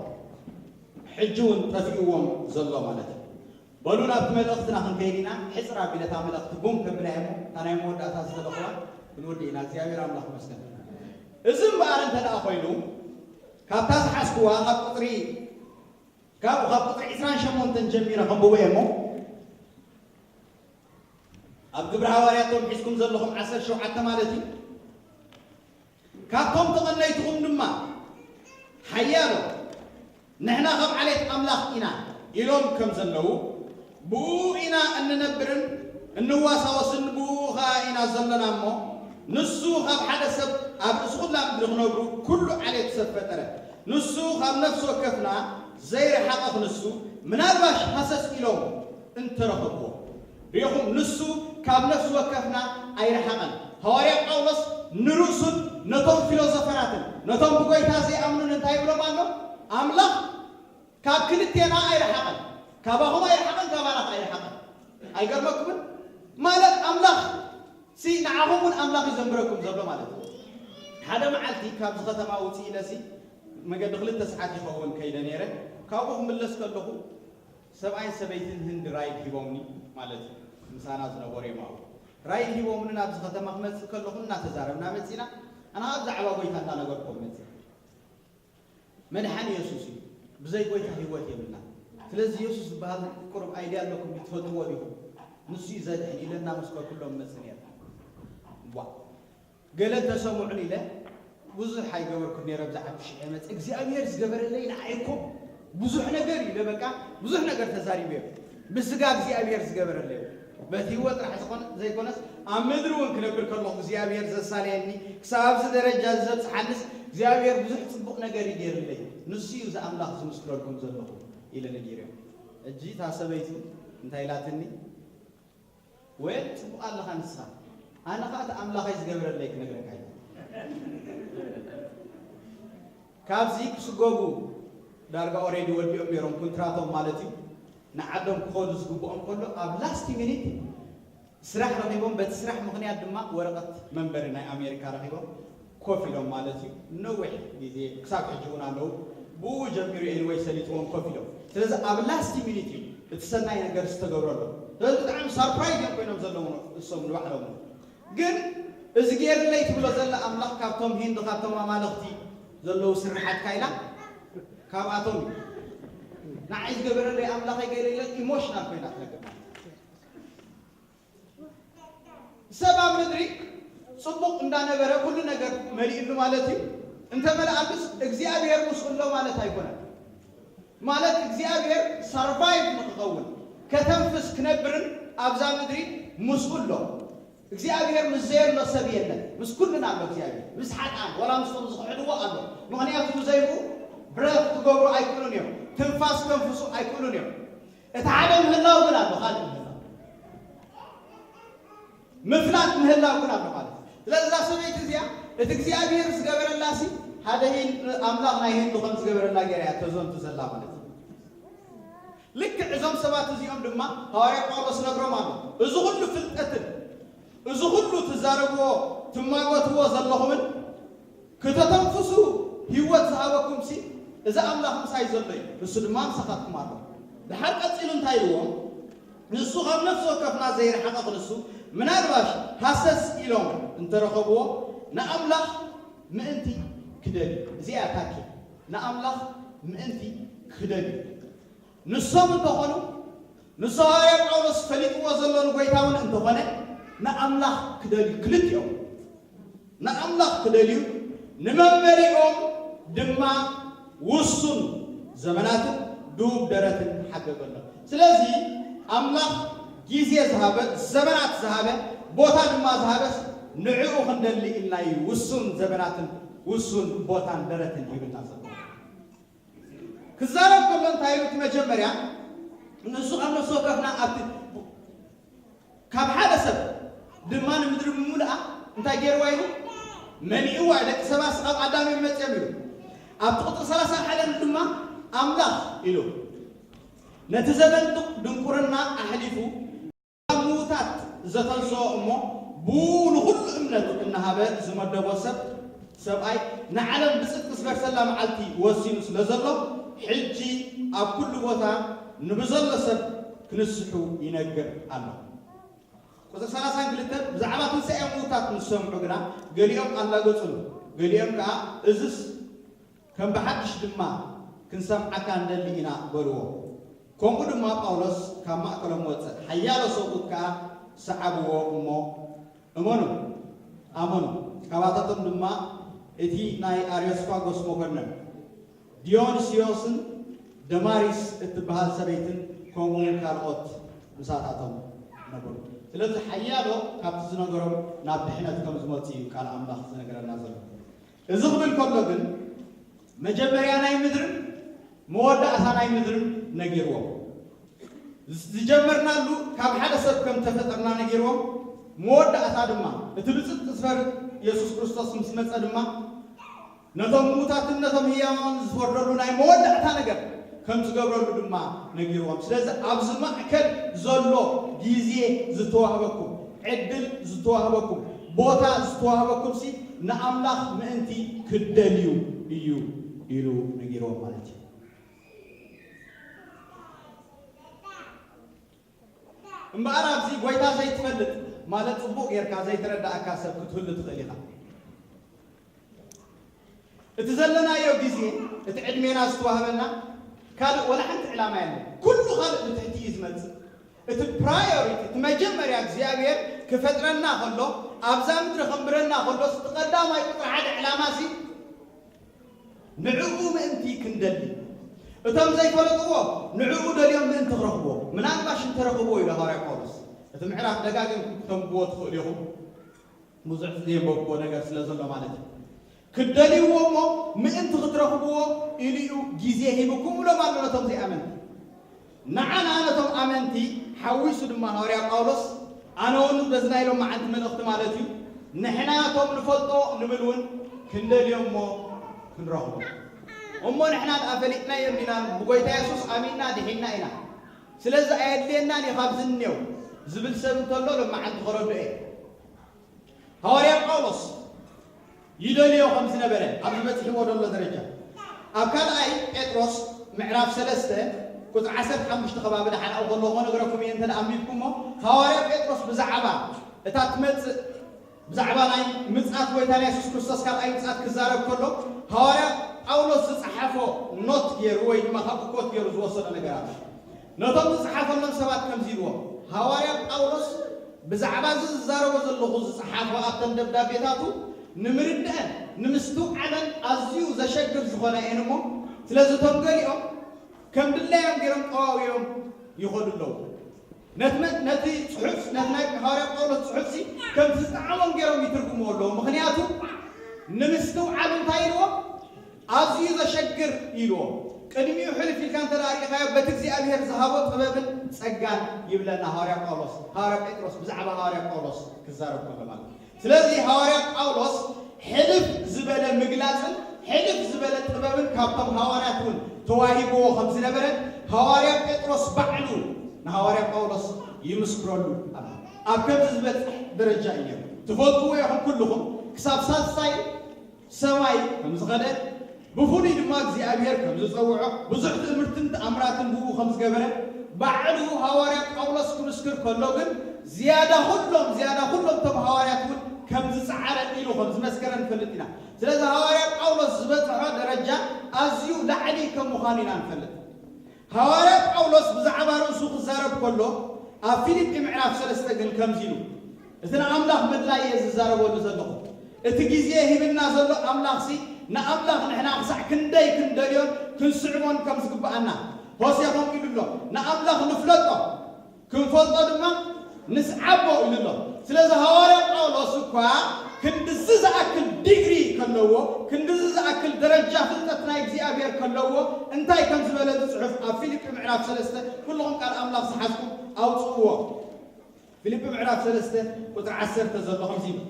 ሕጂ እውን ጠፊእዎም ዘሎ ማለት እዩ። በሉ ናብቲ መልእኽትና ክንከይድ ኢና። ሕፅር ኣቢለ እታ መልእኽቲ ቡም ከብላ እየ እሞ እታ ናይ መወዳእታ ዝደለኹዋ ክንወዲ ኢና። እግዚኣብሔር ኣምላኽ ይመስገን። እዚ እምበኣር እንተ ደኣ ኮይኑ ካብታ ዝሓዝኩዋ ካብ ቁፅሪ ካብ ካብ ቁፅሪ ዕስራን ሸሞንተን ጀሚረ ከንብቦ እየ እሞ ኣብ ግብሪ ሃዋርያቶም ሒዝኩም ዘለኹም ዓሰርተ ሸውዓተ ማለት እዩ። ካብቶም ተቐነይትኹም ድማ ሓያሎ ንሕና ካብ ዓሌት ኣምላኽ ኢና ኢሎም ከም ዘለዉ ብኡ ኢና እንነብርን እንዋሳወስን ብኡ ኸኣ ኢና ዘለና እሞ ንሱ ካብ ሓደ ሰብ ኣብ ርእሲ ኩላ ምድሪ ክነብሩ ኩሉ ዓሌት ሰብ ፈጠረ። ንሱ ካብ ነፍሲ ወከፍና ዘይረሓቐ ክንሱ ምናልባሽ ሃሰስ ኢሎም እንተረኸብዎ ርኢኹም፣ ንሱ ካብ ነፍሲ ወከፍና ኣይረሓቐን። ሃዋርያ ጳውሎስ ንርእሱን ነቶም ፊሎዞፈራትን ነቶም ብጎይታ ዘይኣምኑን እንታይ ይብሎም ኣሎ? ኣምላኽ ካብ ክልቴና ኣይረሓቐን፣ ካባኹም ኣይረሓቐን፣ ካባና ከኣ ኣይረሓቐን። ኣይገርመኩምን? ማለት ኣምላኽ ሲ ንዓኹም እውን ኣምላኽ እዩ ዘንብረኩም ዘሎ ማለት እዩ። ሓደ መዓልቲ ካብዚ ከተማ ውፅእ ኢለ ሲ መገዲ ክልተ ሰዓት ይኸውን ከይደ ነይረ። ካብኡ ክምለስ ከለኹ ሰብኣይን ሰበይትን ህንዲ ራይድ ሂቦምኒ ማለት እዩ። ምሳና ዝነበሩ እዮም ኣብኡ። ራይድ ሂቦምኒ ናብዚ ከተማ ክመፅእ ከለኹ እናተዛረብና መፂና። ኣና ብዛዕባ ጎይታ እናነገርኩም መፂእ። መድሓኒ የሱስ እዩ። ብዘይ ጎይታ ህይወት የብልና። ስለዚ የሱስ ዝበሃል ቁሩብ ኣይድያ ኣለኩም ትፈልጥዎ ዲኹም? ንሱ እዩ ዘድሕን ኢለ እናመስከርኩሎም መፅእ ነይረ። ዋ ገለ ተሰምዑን ኢለ ብዙሕ ኣይገበርኩን ነይረ። ኣብዚ ዓዲ ሽዐ መፅእ እግዚኣብሔር ዝገበረለይ ንዓይ እኮ ብዙሕ ነገር ኢለ በቃ ብዙሕ ነገር ተዛሪበ እየ። ብስጋ እግዚኣብሔር ዝገበረለይ በቲ ህይወት ጥራሕ ዝኾነ ዘይኮነስ ኣብ ምድሪ እውን ክነብር ከለኹ እግዚኣብሔር ዘሳለየኒ ክሳብ ኣብዚ ደረጃ እዚ ዘብፅሓንስ እግዚኣብሔር ብዙሕ ፅቡቕ ነገር እዩ ገይርለይ። ንሱ እዩ እዚ ኣምላኽ ዝምስክረልኩም ዘለኹ ኢለ ነጊረዮም። ሕጂ እታ ሰበይቱ እንታይ ኢላትኒ? ወይል ጽቡቕ ኣለኻ ንስኻ። ኣነ ኸኣ እቲ ኣምላኸይ ዝገበረለይ ክነግረካ እየ። ካብዚ ክስጎጉ ዳርጋ ኦሬዲ ወዲኦም ነይሮም ኩንትራቶም ማለት እዩ። ንዓዶም ክኸዱ ዝግብኦም ከሎ ኣብ ላስት ሚኒት ስራሕ ረኺቦም፣ በቲ ስራሕ ምኽንያት ድማ ወረቐት መንበሪ ናይ ኣሜሪካ ረኺቦም። ኮፍ ኢሎም ማለት እዩ። ነዊሕ ግዜ ክሳብ ሕጂ እውን ኣለዉ። ብኡ ጀሚሩ ኤኒወይ ሰሊጥዎም ኮፍ ኢሎም። ስለዚ ኣብ ላስት ሚኒት እዩ እቲ ሰናይ ነገር ዝተገብረሎም። ስለዚ ብጣዕሚ ሳርፕራይዝ እዮም ኮይኖም ዘለዉ እሶም ንባዕሎም። ግን እዚ ገይርለይ ትብሎ ዘላ ኣምላኽ ካብቶም ሂንዲ ካብቶም ኣማልኽቲ ዘለዉ ስርሓት ካይላ ካብኣቶም እዩ። ንዓይ ዝገበረለይ ኣምላኸይ ገለ ኢለ ኢሞሽናል ኮይና ትነግር። ሰብ ኣብ ምድሪ ጽቡቕ እንዳነበረ ኩሉ ነገር መሊእሉ ማለት እዩ። እንተመልኣሉስ እግዚኣብሔር ምስኡ ኣሎ ማለት ኣይኮነን። ማለት እግዚኣብሔር ሰርቫይቭ ንክኸውን ከተንፍስ ክነብርን ኣብዛ ምድሪ ምስኡ ኣሎ። እግዚኣብሔር ምስ ዘየሎ ሰብ የለን። ምስ ኩልና ኣሎ እግዚኣብሔር። ምስ ሓጥኣን ዋላ ምስቶም ዝኽሕድዎ ኣሎ። ምኽንያቱ ብዘይብኡ ብረት ክገብሩ ኣይክእሉን እዮም። ትንፋስ ከንፍሱ ኣይክእሉን እዮም። እቲ ሓደ ምህላው ግን ኣሎ፣ ካልእ ምህላው ምፍላጥ ምህላው ግን ኣሎ ማለት እዩ። ስለዚ እዛ ሰበይቲ እዚኣ እቲ እግዚኣብሔር ዝገበረላ ሲ ሓደ ሂን ኣምላኽ ናይ ሂንዱ ከም ዝገበረላ ገይራ እያ ተዘንቱ ዘላ ማለት እዩ። ልክዕ እዞም ሰባት እዚኦም ድማ ሃዋርያ ጳውሎስ ነግሮም ኣሎ። እዚ ኩሉ ፍልጠትን እዚ ኩሉ ትዛረብዎ ትማጎትዎ ዘለኹምን ክተተንፍሱ ህይወት ዝሃበኩም ሲ እዚ ኣምላኽ ምሳይ ዘሎ እዩ፣ ንሱ ድማ ምሳኻትኩም ኣሎ። ድሓር ቀጺሉ እንታይ ኢልዎም? ንሱ ካብ ነፍሲ ወከፍና ዘይረሓቐ ክንሱ ምናልባሽ ሃሰስ ኢሎም እንተረኸብዎ ንኣምላኽ ምእንቲ ክደልዩ፣ እዚኣ ታኪ ንኣምላኽ ምእንቲ ክደልዩ ንሶም እንተኾኑ ንሱ ሃዋርያ ጳውሎስ ፈሊጥዎ ዘሎ ንጎይታ እውን እንተኾነ ንኣምላኽ ክደልዩ ክልቲኦም ንኣምላኽ ክደልዩ ንመንበሪኦም ድማ ውሱን ዘመናትን ድቡብ ደረትን ሓገገሎም። ስለዚ ኣምላኽ ግዜ ዝሃበ ዘመናት ዝሃበ ቦታ ድማ ዝሃበስ ንዕኡ ክንደሊ ኢልና እዩ ውሱን ዘመናትን ውሱን ቦታን ደረትን ሂብና ዘሎ። ክዛረብ ከሎ እንታይ ኢሉ? እቲ መጀመርያ ንሱ ካብ ነፍሲ ወከፍና ኣብቲ ካብ ሓደ ሰብ ድማ ንምድሪ ብምሉኣ እንታይ ገይርዋ ኢሉ? መሊእዋ። ደቂ ሰባት ካብ ኣዳም እዮም መፅኦም ኢሉ። ኣብቲ ቁፅሪ ሰላሳ ሓደ ድማ ኣምላኽ ኢሉ ነቲ ዘመን ድንቁርና ኣሕሊፉ ዘተንስኦ እሞ ብኡ ንኹሉ እምነት እናሃበ ዝመደቦ ሰብ ሰብኣይ ንዓለም ብጽድቂ ዝበርሰላ መዓልቲ ወሲኑ ስለ ዘሎ ሕጂ ኣብ ኩሉ ቦታ ንብዘሎ ሰብ ክንስሑ ይነግር ኣሎ። ቁጽሪ ሰላሳን ክልተን ብዛዕባ ትንሳኤ ምዉታት ምስ ሰምዑ ግና ገሊኦም ኣላገጹሉ፣ ገሊኦም ከኣ እዝስ ከም ብሓድሽ ድማ ክንሰምዓካ ንደሊ ኢና በልዎ። ከምኡ ድማ ጳውሎስ ካብ ማእከሎም ወጸ፣ ሓያሎ ሰብኡት ከኣ ሰዓብዎ እሞ እመኑ ኣመኑ። ካባታቶም ድማ እቲ ናይ ኣርዮስፋጎስ መኮነን ዲዮንስዮስን ደማሪስ እትበሃል ሰበይትን ከምኡ እውን ካልኦት ምሳታቶም ነበሩ። ስለዚ ሓያሎ ካብቲ ዝነገሮም ናብ ድሕነት ከም ዝመፁ እዩ ቃል ኣምላኽ ዝነገረና ዘሎ። እዚ ክብል ከሎ ግን መጀመርያ ናይ ምድርን መወዳእታ ናይ ምድርን ነጊርዎም። ዝጀመርናሉ ካብ ሓደ ሰብ ከም ተፈጠርና ነጊርዎም፣ መወዳእታ ድማ እቲ ብፅድቂ ዝፈርድ የሱስ ክርስቶስ ምስ መፀ ድማ ነቶም ምዉታትን ነቶም ህያዋን ዝፈርደሉ ናይ መወዳእታ ነገር ከም ዝገብረሉ ድማ ነጊርዎም። ስለዚ ኣብዚ ማእከል ዘሎ ግዜ ዝተዋህበኩም፣ ዕድል ዝተዋህበኩም፣ ቦታ ዝተዋህበኩም ሲ ንኣምላኽ ምእንቲ ክደልዩ እዩ ኢሉ ነጊርዎም ማለት እዩ። እምበኣር ኣብዚ ጎይታ ዘይትፈልጥ ማለት ጽቡቕ ጌርካ ዘይተረዳእካ ሰብ ክትህሉ ትኽእል ኢኻ። እቲ ዘለናዮ ግዜ፣ እቲ ዕድሜና ዝተዋህበና ካልእ ወላ ሓንቲ ዕላማ የለን። ኩሉ ካልእ ብትሕቲ እዩ ዝመጽእ። እቲ ፕራዮሪቲ፣ እቲ መጀመርያ እግዚኣብሔር ክፈጥረና ከሎ፣ ኣብዛ ምድሪ ከንብረና ከሎ፣ እቲ ቀዳማይ ቁጽሪ ሓደ ዕላማ ሲ ንዕኡ ምእንቲ ክንደሊ፣ እቶም ዘይፈለጥዎ ንዕኡ ደልዮም ምእንቲ ክረኽብዎ፣ ምናልባሽ እንተረኽብዎ ኢሉ ሃዋርያ ጳውሎስ። እቲ ምዕራፍ ደጋጊምኩም ክተንብዎ ትኽእሉ ኢኹም። ብዙሕ ዘየንበብክዎ ነገር ስለ ዘሎ ማለት እዩ። ክትደልይዎ እሞ ምእንቲ ክትረኽብዎ ኢሉ እዩ ግዜ ሂብኩም ብሎም ኣሎ ነቶም ዘይኣመንቲ። ንዓና ነቶም ኣመንቲ ሓዊሱ ድማ ሃዋርያ ጳውሎስ ኣነ እውን በዚ ናይ ሎማዓንቲ መልእኽቲ ማለት እዩ ንሕና እቶም ንፈልጦ ንብል እውን ክንደልዮ እሞ ክንረኽቦ እሞ ንሕና ደኣ ፈሊጥናዮ እንዲና ብጎይታ የሱስ ኣሚንና ድሒና ኢና ስለዚ ኣየድልየናን እዩ ካብዚ እንየው ዝብል ሰብ እንተሎ ሎማዓንቲ ክረድኦ እየ ሃዋርያ ጳውሎስ ይደልዮ ከም ዝነበረ ኣብዚ በፂሕዎ ዘሎ ደረጃ ኣብ ካልኣይ ጴጥሮስ ምዕራፍ ሰለስተ ቁፅሪ ዓሰርተ ሓሙሽተ ከባቢ ደሓን ኣብኡ ከለኹ ክነግረኩም እየ እንተ ኣንቢብኩሞ ሃዋርያ ጴጥሮስ ብዛዕባ እታ ትመፅእ ብዛዕባ ናይ ምፅኣት ጎይታና የሱስ ክርስቶስ ካልኣይ ምፅኣት ክዛረብ ከሎ ሃዋርያ ጳውሎስ ዝፀሓፎ ኖት ገይሩ ወይ ድማ ካብኡ ኮት ገይሩ ዝወሰዶ ነገር ኣሎ ነቶም ዝፀሓፈሎም ሰባት ከምዚ ኢልዎም ሃዋርያ ጳውሎስ ብዛዕባ እዚ ዝዛረቦ ዘለኹ ዝጸሓፎ ኣብተን ደብዳቤታቱ ንምርድኣን ንምስትውዓለን ኣዝዩ ዘሸግር ዝኾነ እየን እሞ፣ ስለዚ እቶም ገሊኦም ከም ድላዮም ገይሮም ጠዋውዮም ይኸዱ ኣለዉ። ነቲ መ- ነቲ ጽሑፍ ነቲ ናይ ሃዋርያ ጳውሎስ ጽሑፍሲ ከምቲ ዝጠዓሞም ገይሮም ይትርጉምዎ ኣለዉ። ምኽንያቱ ንምስትውዓል እንታይ ኢልዎም? ኣዝዩ ዘሸግር ኢልዎ። ቅድሚኡ ሕልፍ ኢልካ እንተ ደኣ ርኢኻዮ፣ በቲ እግዚኣብሔር ዝሃቦ ጥበብን ጸጋን ይብለና ሃዋርያ ጳውሎስ፣ ሃዋርያ ጴጥሮስ ብዛዕባ ሃዋርያ ጳውሎስ ክዛረብ ከሎ ማለት እዩ። ስለዚ ሃዋርያ ጳውሎስ ሕልፍ ዝበለ ምግላጽን ሕልፍ ዝበለ ጥበብን ካብቶም ሃዋርያት እውን ተዋሂብዎ ከም ዝነበረ ሃዋርያ ጴጥሮስ ባዕሉ ንሃዋርያ ጳውሎስ ይምስክረሉ ኣሎ። ኣብ ከምዚ ዝበጽሕ ደረጃ እዩ ነይሩ። ትፈልጥዎ ኢኹም ኩልኹም ክሳብ ሳልሳይ ሰማይ ከም ዝኸደ ብፍሉይ ድማ እግዚኣብሔር ከም ዝጸውዖ ብዙሕ ትእምርትን ተኣምራትን ብኡ ከም ዝገበረ ባዕሉ ሃዋርያ ጳውሎስ ክምስክር ከሎ ግን ዝያዳ ኩሎም ዝያዳ ኩሎም እቶም ሃዋርያት እውን ከም ዝጸዓረ ኢሉ ከም ዝመስከረ ንፈልጥ ኢና። ስለዚ ሃዋርያ ጳውሎስ ዝበጽሖ ደረጃ ኣዝዩ ላዕሊ ከም ምዃኑ ኢና ንፈልጥ። ሃዋርያ ጳውሎስ ብዛዕባ ርእሱ ክዛረብ ከሎ ኣብ ፊልጲ ምዕራፍ ሰለስተ ግን ከምዚ ኢሉ እቲ ንኣምላኽ ምድላይ እየ ዝዛረበሉ ዘለኹ። እቲ ግዜ ሂብና ዘሎ ኣምላኽሲ ንኣምላኽ ንሕና ክሳዕ ክንደይ ክንደልዮን ክንስዕቦን ከም ዝግብኣና ሆሴ ከምኡ ኢሉ ኣሎ። ንኣምላኽ ንፍለጦ ክንፈልጦ ድማ ንስዓቦ ኢሉ ኣሎ። ስለዚ ሃዋርያ ጳውሎስ እኳ ክንድዚ ዝኣክል ዲግሪ ከለዎ ክንድዚ ዝኣክል ደረጃ ፍልጠት ናይ እግዚኣብሔር ከለዎ እንታይ ከም ዝበለ ዝፅሑፍ ኣብ ፊልጲ ምዕራፍ ሰለስተ ኩልኹም ቃል ኣምላኽ ዝሓዝኩም ኣውፅእዎ። ፊልጲ ምዕራፍ ሰለስተ ቁፅሪ ዓሰርተ ዘሎ ከምዚ ይብል።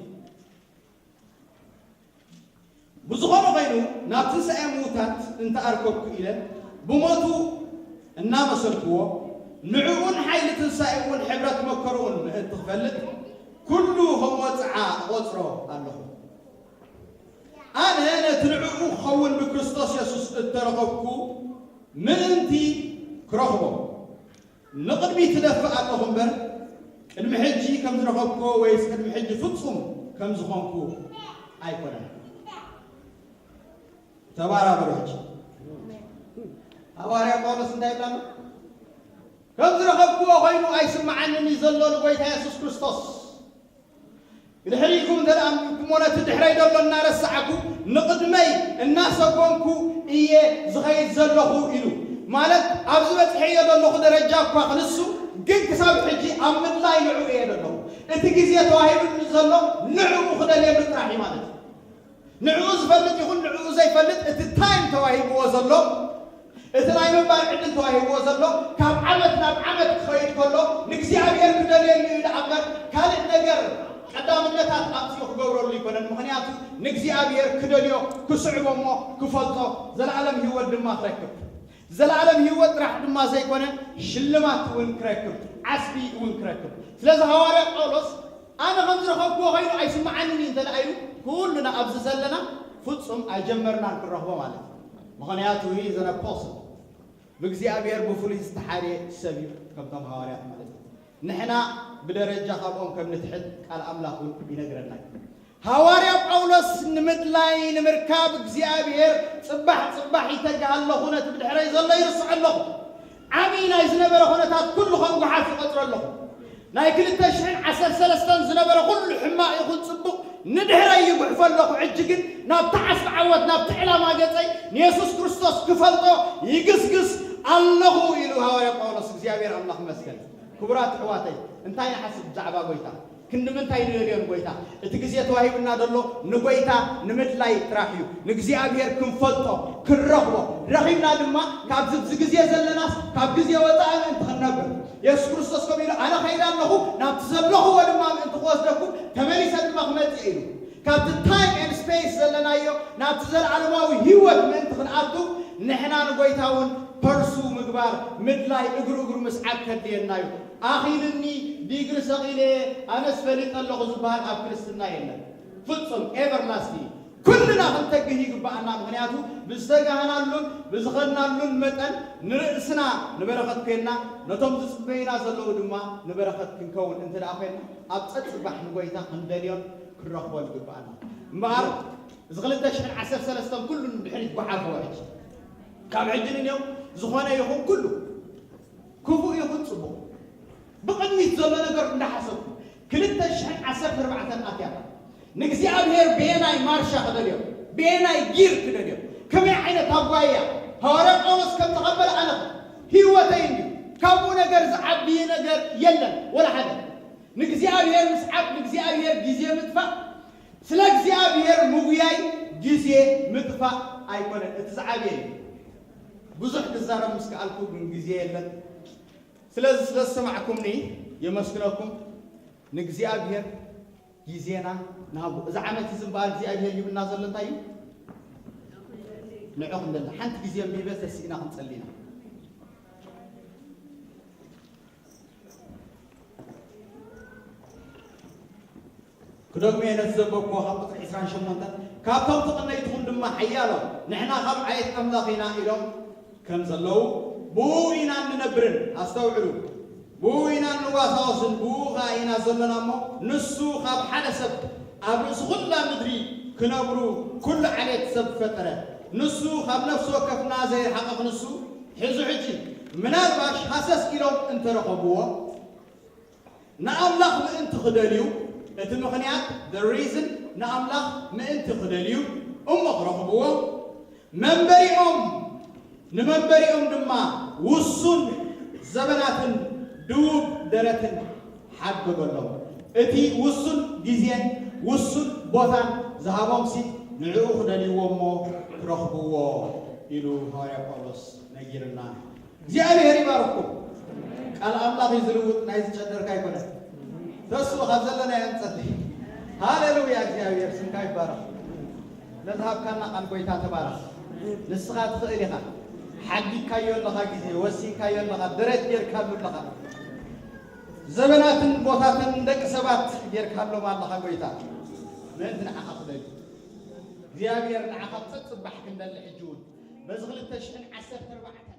ብዝኾነ ኮይኑ ናብ ትንሳኤ ምዉታት እንተኣርከብኩ ኢለ ብሞቱ እናመሰልክዎ ንዕኡን ሓይሊ ትንሳኤኡን ሕብረት መከርኡን ክፈልጥ ኩሉ ከም ወጽዓ እቖጽሮ ኣለኹ። ኣነ ነቲ ንዕኡ ክኸውን ብክርስቶስ የሱስ እተረኸብኩ ምእንቲ ክረኽቦ ንቕድሚት እደፍእ ኣለኹ እምበር፣ ቅድሚ ሕጂ ከም ዝረኸብኩዎ ወይስ ቅድሚ ሕጂ ፍጹም ከም ዝኾንኩ ኣይኮነን። ተባራበሩ። ሕጂ ሃዋርያ ጳውሎስ እንታይ ይብላና? ከም ዝረኸብኩዎ ኮይኑ ኣይስምዓንን እዩ ዘሎ ንጎይታ የሱስ ክርስቶስ። ብድሕሪኩም እንተ ደኣ እሞ ነቲ ድሕረይ ዘሎ እናረሳዕኩ ንቕድመይ እናሰጎምኩ እየ ዝኸይድ ዘለኹ ኢሉ። ማለት ኣብዚ በጽሐዮ ዘለኹ ደረጃ እኳ ክንሱ፣ ግን ክሳብ ሕጂ ኣብ ምድላይ ንዕኡ እየ ዘለኹ። እቲ ግዜ ተዋሂቡኒ ዘሎ ንዕኡ ክደልየሉ ጥራሕ እዩ ማለት እዩ። ንዕኡ ዝፈልጥ ይኹን ንዕኡ ዘይፈልጥ፣ እቲ ታይም ተዋሂብዎ ዘሎ፣ እቲ ናይ ምንባር ዕድል ተዋሂብዎ ዘሎ፣ ካብ ዓመት ናብ ዓመት ክኸይድ ከሎ ንእግዚኣብሔር ክደልየሉ እዩ ደኣ እምበር ካልእ ነገር ቀዳምነታት ኣምጺኡ ክገብረሉ ኣይኮነን። ምኽንያቱ ንእግዚኣብሔር ክደልዮ፣ ክስዕቦ እሞ ክፈልጦ፣ ዘለኣለም ህይወት ድማ ክረክብ። ዘለኣለም ህይወት ጥራሕ ድማ ዘይኮነ ሽልማት እውን ክረክብ፣ ዓስቢ እውን ክረክብ። ስለዚ ሃዋርያ ጳውሎስ ኣነ ከም ዝረኸብክዎ ኮይኑ ኣይስምዓንን እዩ እንተ ደኣ ኢሉ፣ ኩልና ኣብዚ ዘለና ፍጹም ኣይጀመርናን ክንረኽቦ ማለት እዩ። ምኽንያቱ he is an apostle፣ ብእግዚኣብሔር ብፍሉይ ዝተሓርየ ሰብ እዩ፣ ከምቶም ሃዋርያት ማለት እዩ። ንሕና ብደረጃ ካብኦም ከም ንትሕት ቃል ኣምላኽ እውን ይነግረና እዩ። ሃዋርያ ጳውሎስ ንምድላይ ንምርካብ እግዚኣብሔር ጽባሕ ጽባሕ ይተግህ ኣለኹ፣ ነቲ ብድሕረይ ዘሎ ይርስዖ ኣለኹ። ዓሚ ናይ ዝነበረ ኹነታት ኩሉ ከም ጉሓፍ ይቐጽሮ ኣለኹ። ናይ ክልተ ሽሕን ዓሰርተ ሰለስተን ዝነበረ ኩሉ ሕማቕ ይኹን ጽቡቕ ንድሕረይ ይጉሕፎ ኣለኹ። ሕጂ ግን ናብቲ ዓስቢ ዓወት፣ ናብቲ ዕላማ ገጸይ ንየሱስ ክርስቶስ ክፈልጦ ይግስግስ ኣለኹ ኢሉ ሃዋርያ ጳውሎስ። እግዚኣብሔር ኣምላኽ ይመስገን። ክቡራት ኣሕዋተይ፣ እንታይ ንሓስብ ብዛዕባ ጐይታ? ክንዲ ምንታይ ንደልዮ ንጐይታ? እቲ ግዜ ተዋሂቡና ዘሎ ንጐይታ ንምድላይ ጥራሕ እዩ። ንእግዚኣብሔር ክንፈልጦ፣ ክንረኽቦ፣ ረኺብና ድማ ካብዚ ኣብዚ ግዜ ዘለናስ ካብ ግዜ ወጻኢ ምእንቲ ክንነብር። የሱስ ክርስቶስ ከምኡ ኢሉ፣ ኣነ ኸይደ ኣለኹ፣ ናብቲ ዘለኽዎ ድማ ምእንቲ ክወስደኩም፣ ተመሊሰ ድማ ክመጽእ ኢሉ። ካብቲ ታይም ኤንድ ስፔስ ዘለናዮ ናብቲ ዘለኣለማዊ ህይወት ምእንቲ ክንኣቱ፣ ንሕና ንጐይታ እውን ፐርሱ ምግባር፣ ምድላይ፣ እግሩ እግሩ ምስዓብ ከድልየና እዩ። ኣኺሉኒ፣ ዲግሪ ሰቒለ፣ ኣነስ ፈሊጠ ኣለኹ ዝበሃል ኣብ ክርስትና የለን። ፍጹም ኤቨርላስቲንግ። ኩልና ክንተግህ ይግባኣና። ምኽንያቱ ብዝተጋህናሉን ብዝኸድናሉን መጠን ንርእስና ንበረኸት ኮይንና፣ ነቶም ዝጽበዩና ዘለዉ ድማ ንበረኸት ክንከውን እንተ ደኣ ኮይንና፣ ኣብ ጸጽባሕ ንጎይታ ክንደልዮን ክንረኽቦን ይግባኣና። እምበኣር እዚ ክልተ ሽሕን ዓሰርተ ሰለስተን ኩሉ ንድሕሪት ጓሓፍዎ ሕጂ። ካብ ሕጂ ንኔው ዝኾነ ይኹን ኩሉ፣ ክፉእ ይኹን ጽቡቕ፣ ብቕድሚት ዘሎ ነገር እንዳሓሰብኩ፣ ክልተ ሽሕን ዓሰርተ ኣርባዕተን ኣትያ። ንእግዚኣብሔር በየናይ ማርሻ ክደልዮ፣ በየናይ ጊር ክደልዮ፣ ከመይ ዓይነት ኣጓያ ሃዋርያ ጳውሎስ ከም ተቐበለ ኣነ ህይወተይ እንድዩ። ካብኡ ነገር ዝዓቢ ነገር የለን፣ ወላ ሓደ። ንእግዚኣብሔር ምስዓብ፣ ንእግዚኣብሔር ግዜ ምጥፋእ፣ ስለ እግዚኣብሔር ምጉያይ ግዜ ምጥፋእ ኣይኮነን። እቲ ዝዓበየ እዩ። ብዙሕ ክዛረብ ምስ ከኣልኩ ግን ግዜ የለን። ስለዚ ስለ ዝሰማዕኩምኒ የመስግነኩም። ንእግዚኣብሔር ግዜና ናቡ። እዚ ዓመት እዚ እምበኣር እግዚኣብሔር ይብልና ዘሎ እንታይ እዩ? ንዑ ክንደሊ። ሓንቲ ግዜ ኣንቢበ ተስኢና ክንጸሊ ኢና። ክደግሞ እየ ነቲ ዘንበብኩዎ ካብ ቁጽሪ ዕስራን ሸሞንተን፣ ካብቶም ትቕነይትኹም ድማ ሓያሎ ንሕና ካብ ዓየት ኣምላኽ ኢና ኢሎም ከም ዘለዉ፣ ብኡ ኢና እንነብርን፣ ኣስተውዕሉ፣ ብኡ ኢና እንዋሳወስን፣ ብኡ ኸኣ ኢና ዘለና እሞ፣ ንሱ ካብ ሓደ ሰብ ኣብ ርእሲ ኹላ ምድሪ ክነብሩ ኩሉ ዓሌት ሰብ ፈጠረ። ንሱ ካብ ነፍሲ ወከፍና ዘይረሓቐ ክንሱ ሕዚ ሕጂ ምናልባሽ ሃሰስ ኢሎም እንተረኸብዎ፣ ንኣምላኽ ምእንቲ ክደልዩ፣ እቲ ምኽንያት፣ the reason፣ ንኣምላኽ ምእንቲ ክደልዩ እሞ ክረኽብዎ፣ መንበሪኦም፣ ንመንበሪኦም ድማ ውሱን ዘበናትን ድውብ ደረትን ሓገገሎም። እቲ ውሱን ግዜን ውሱን ቦታን ዝሃቦምሲ ንዕኡ ክደልይዎ እሞ ክረኽብዎ ኢሉ ሃዋርያ ጳውሎስ ነጊርና። እግዚኣብሔር ይባርኽኩም። ቃል ኣምላኽ እዩ ዝልውጥ፣ ናይ ዝጨደርካ ኣይኮነን። ተስፉ ካብ ዘለናዮ ንጸሊ። ሃሌሉያ፣ እግዚኣብሔር ስምካ ይባረኽ። ነዝሃብካና ቃል ጎይታ ተባረኽ። ንስኻ ትኽእል ኢኻ። ሓጊግካዮ ኣለኻ፣ ግዜ ወሲንካዮ ኣለኻ፣ ደረት ጌርካሉ ኣለኻ። ዘበናትን ቦታትን ደቂ ሰባት ጌርካሎም ኣለኻ ጎይታ። ምእንቲ ንዓኻ ክደሊ እግዚኣብሔር ንዓኻ ክጸጽባሕ ክንደሊ ሕጂ እውን በዚ ክልተ ሽሕን ዓሰርተ ኣርባዕተን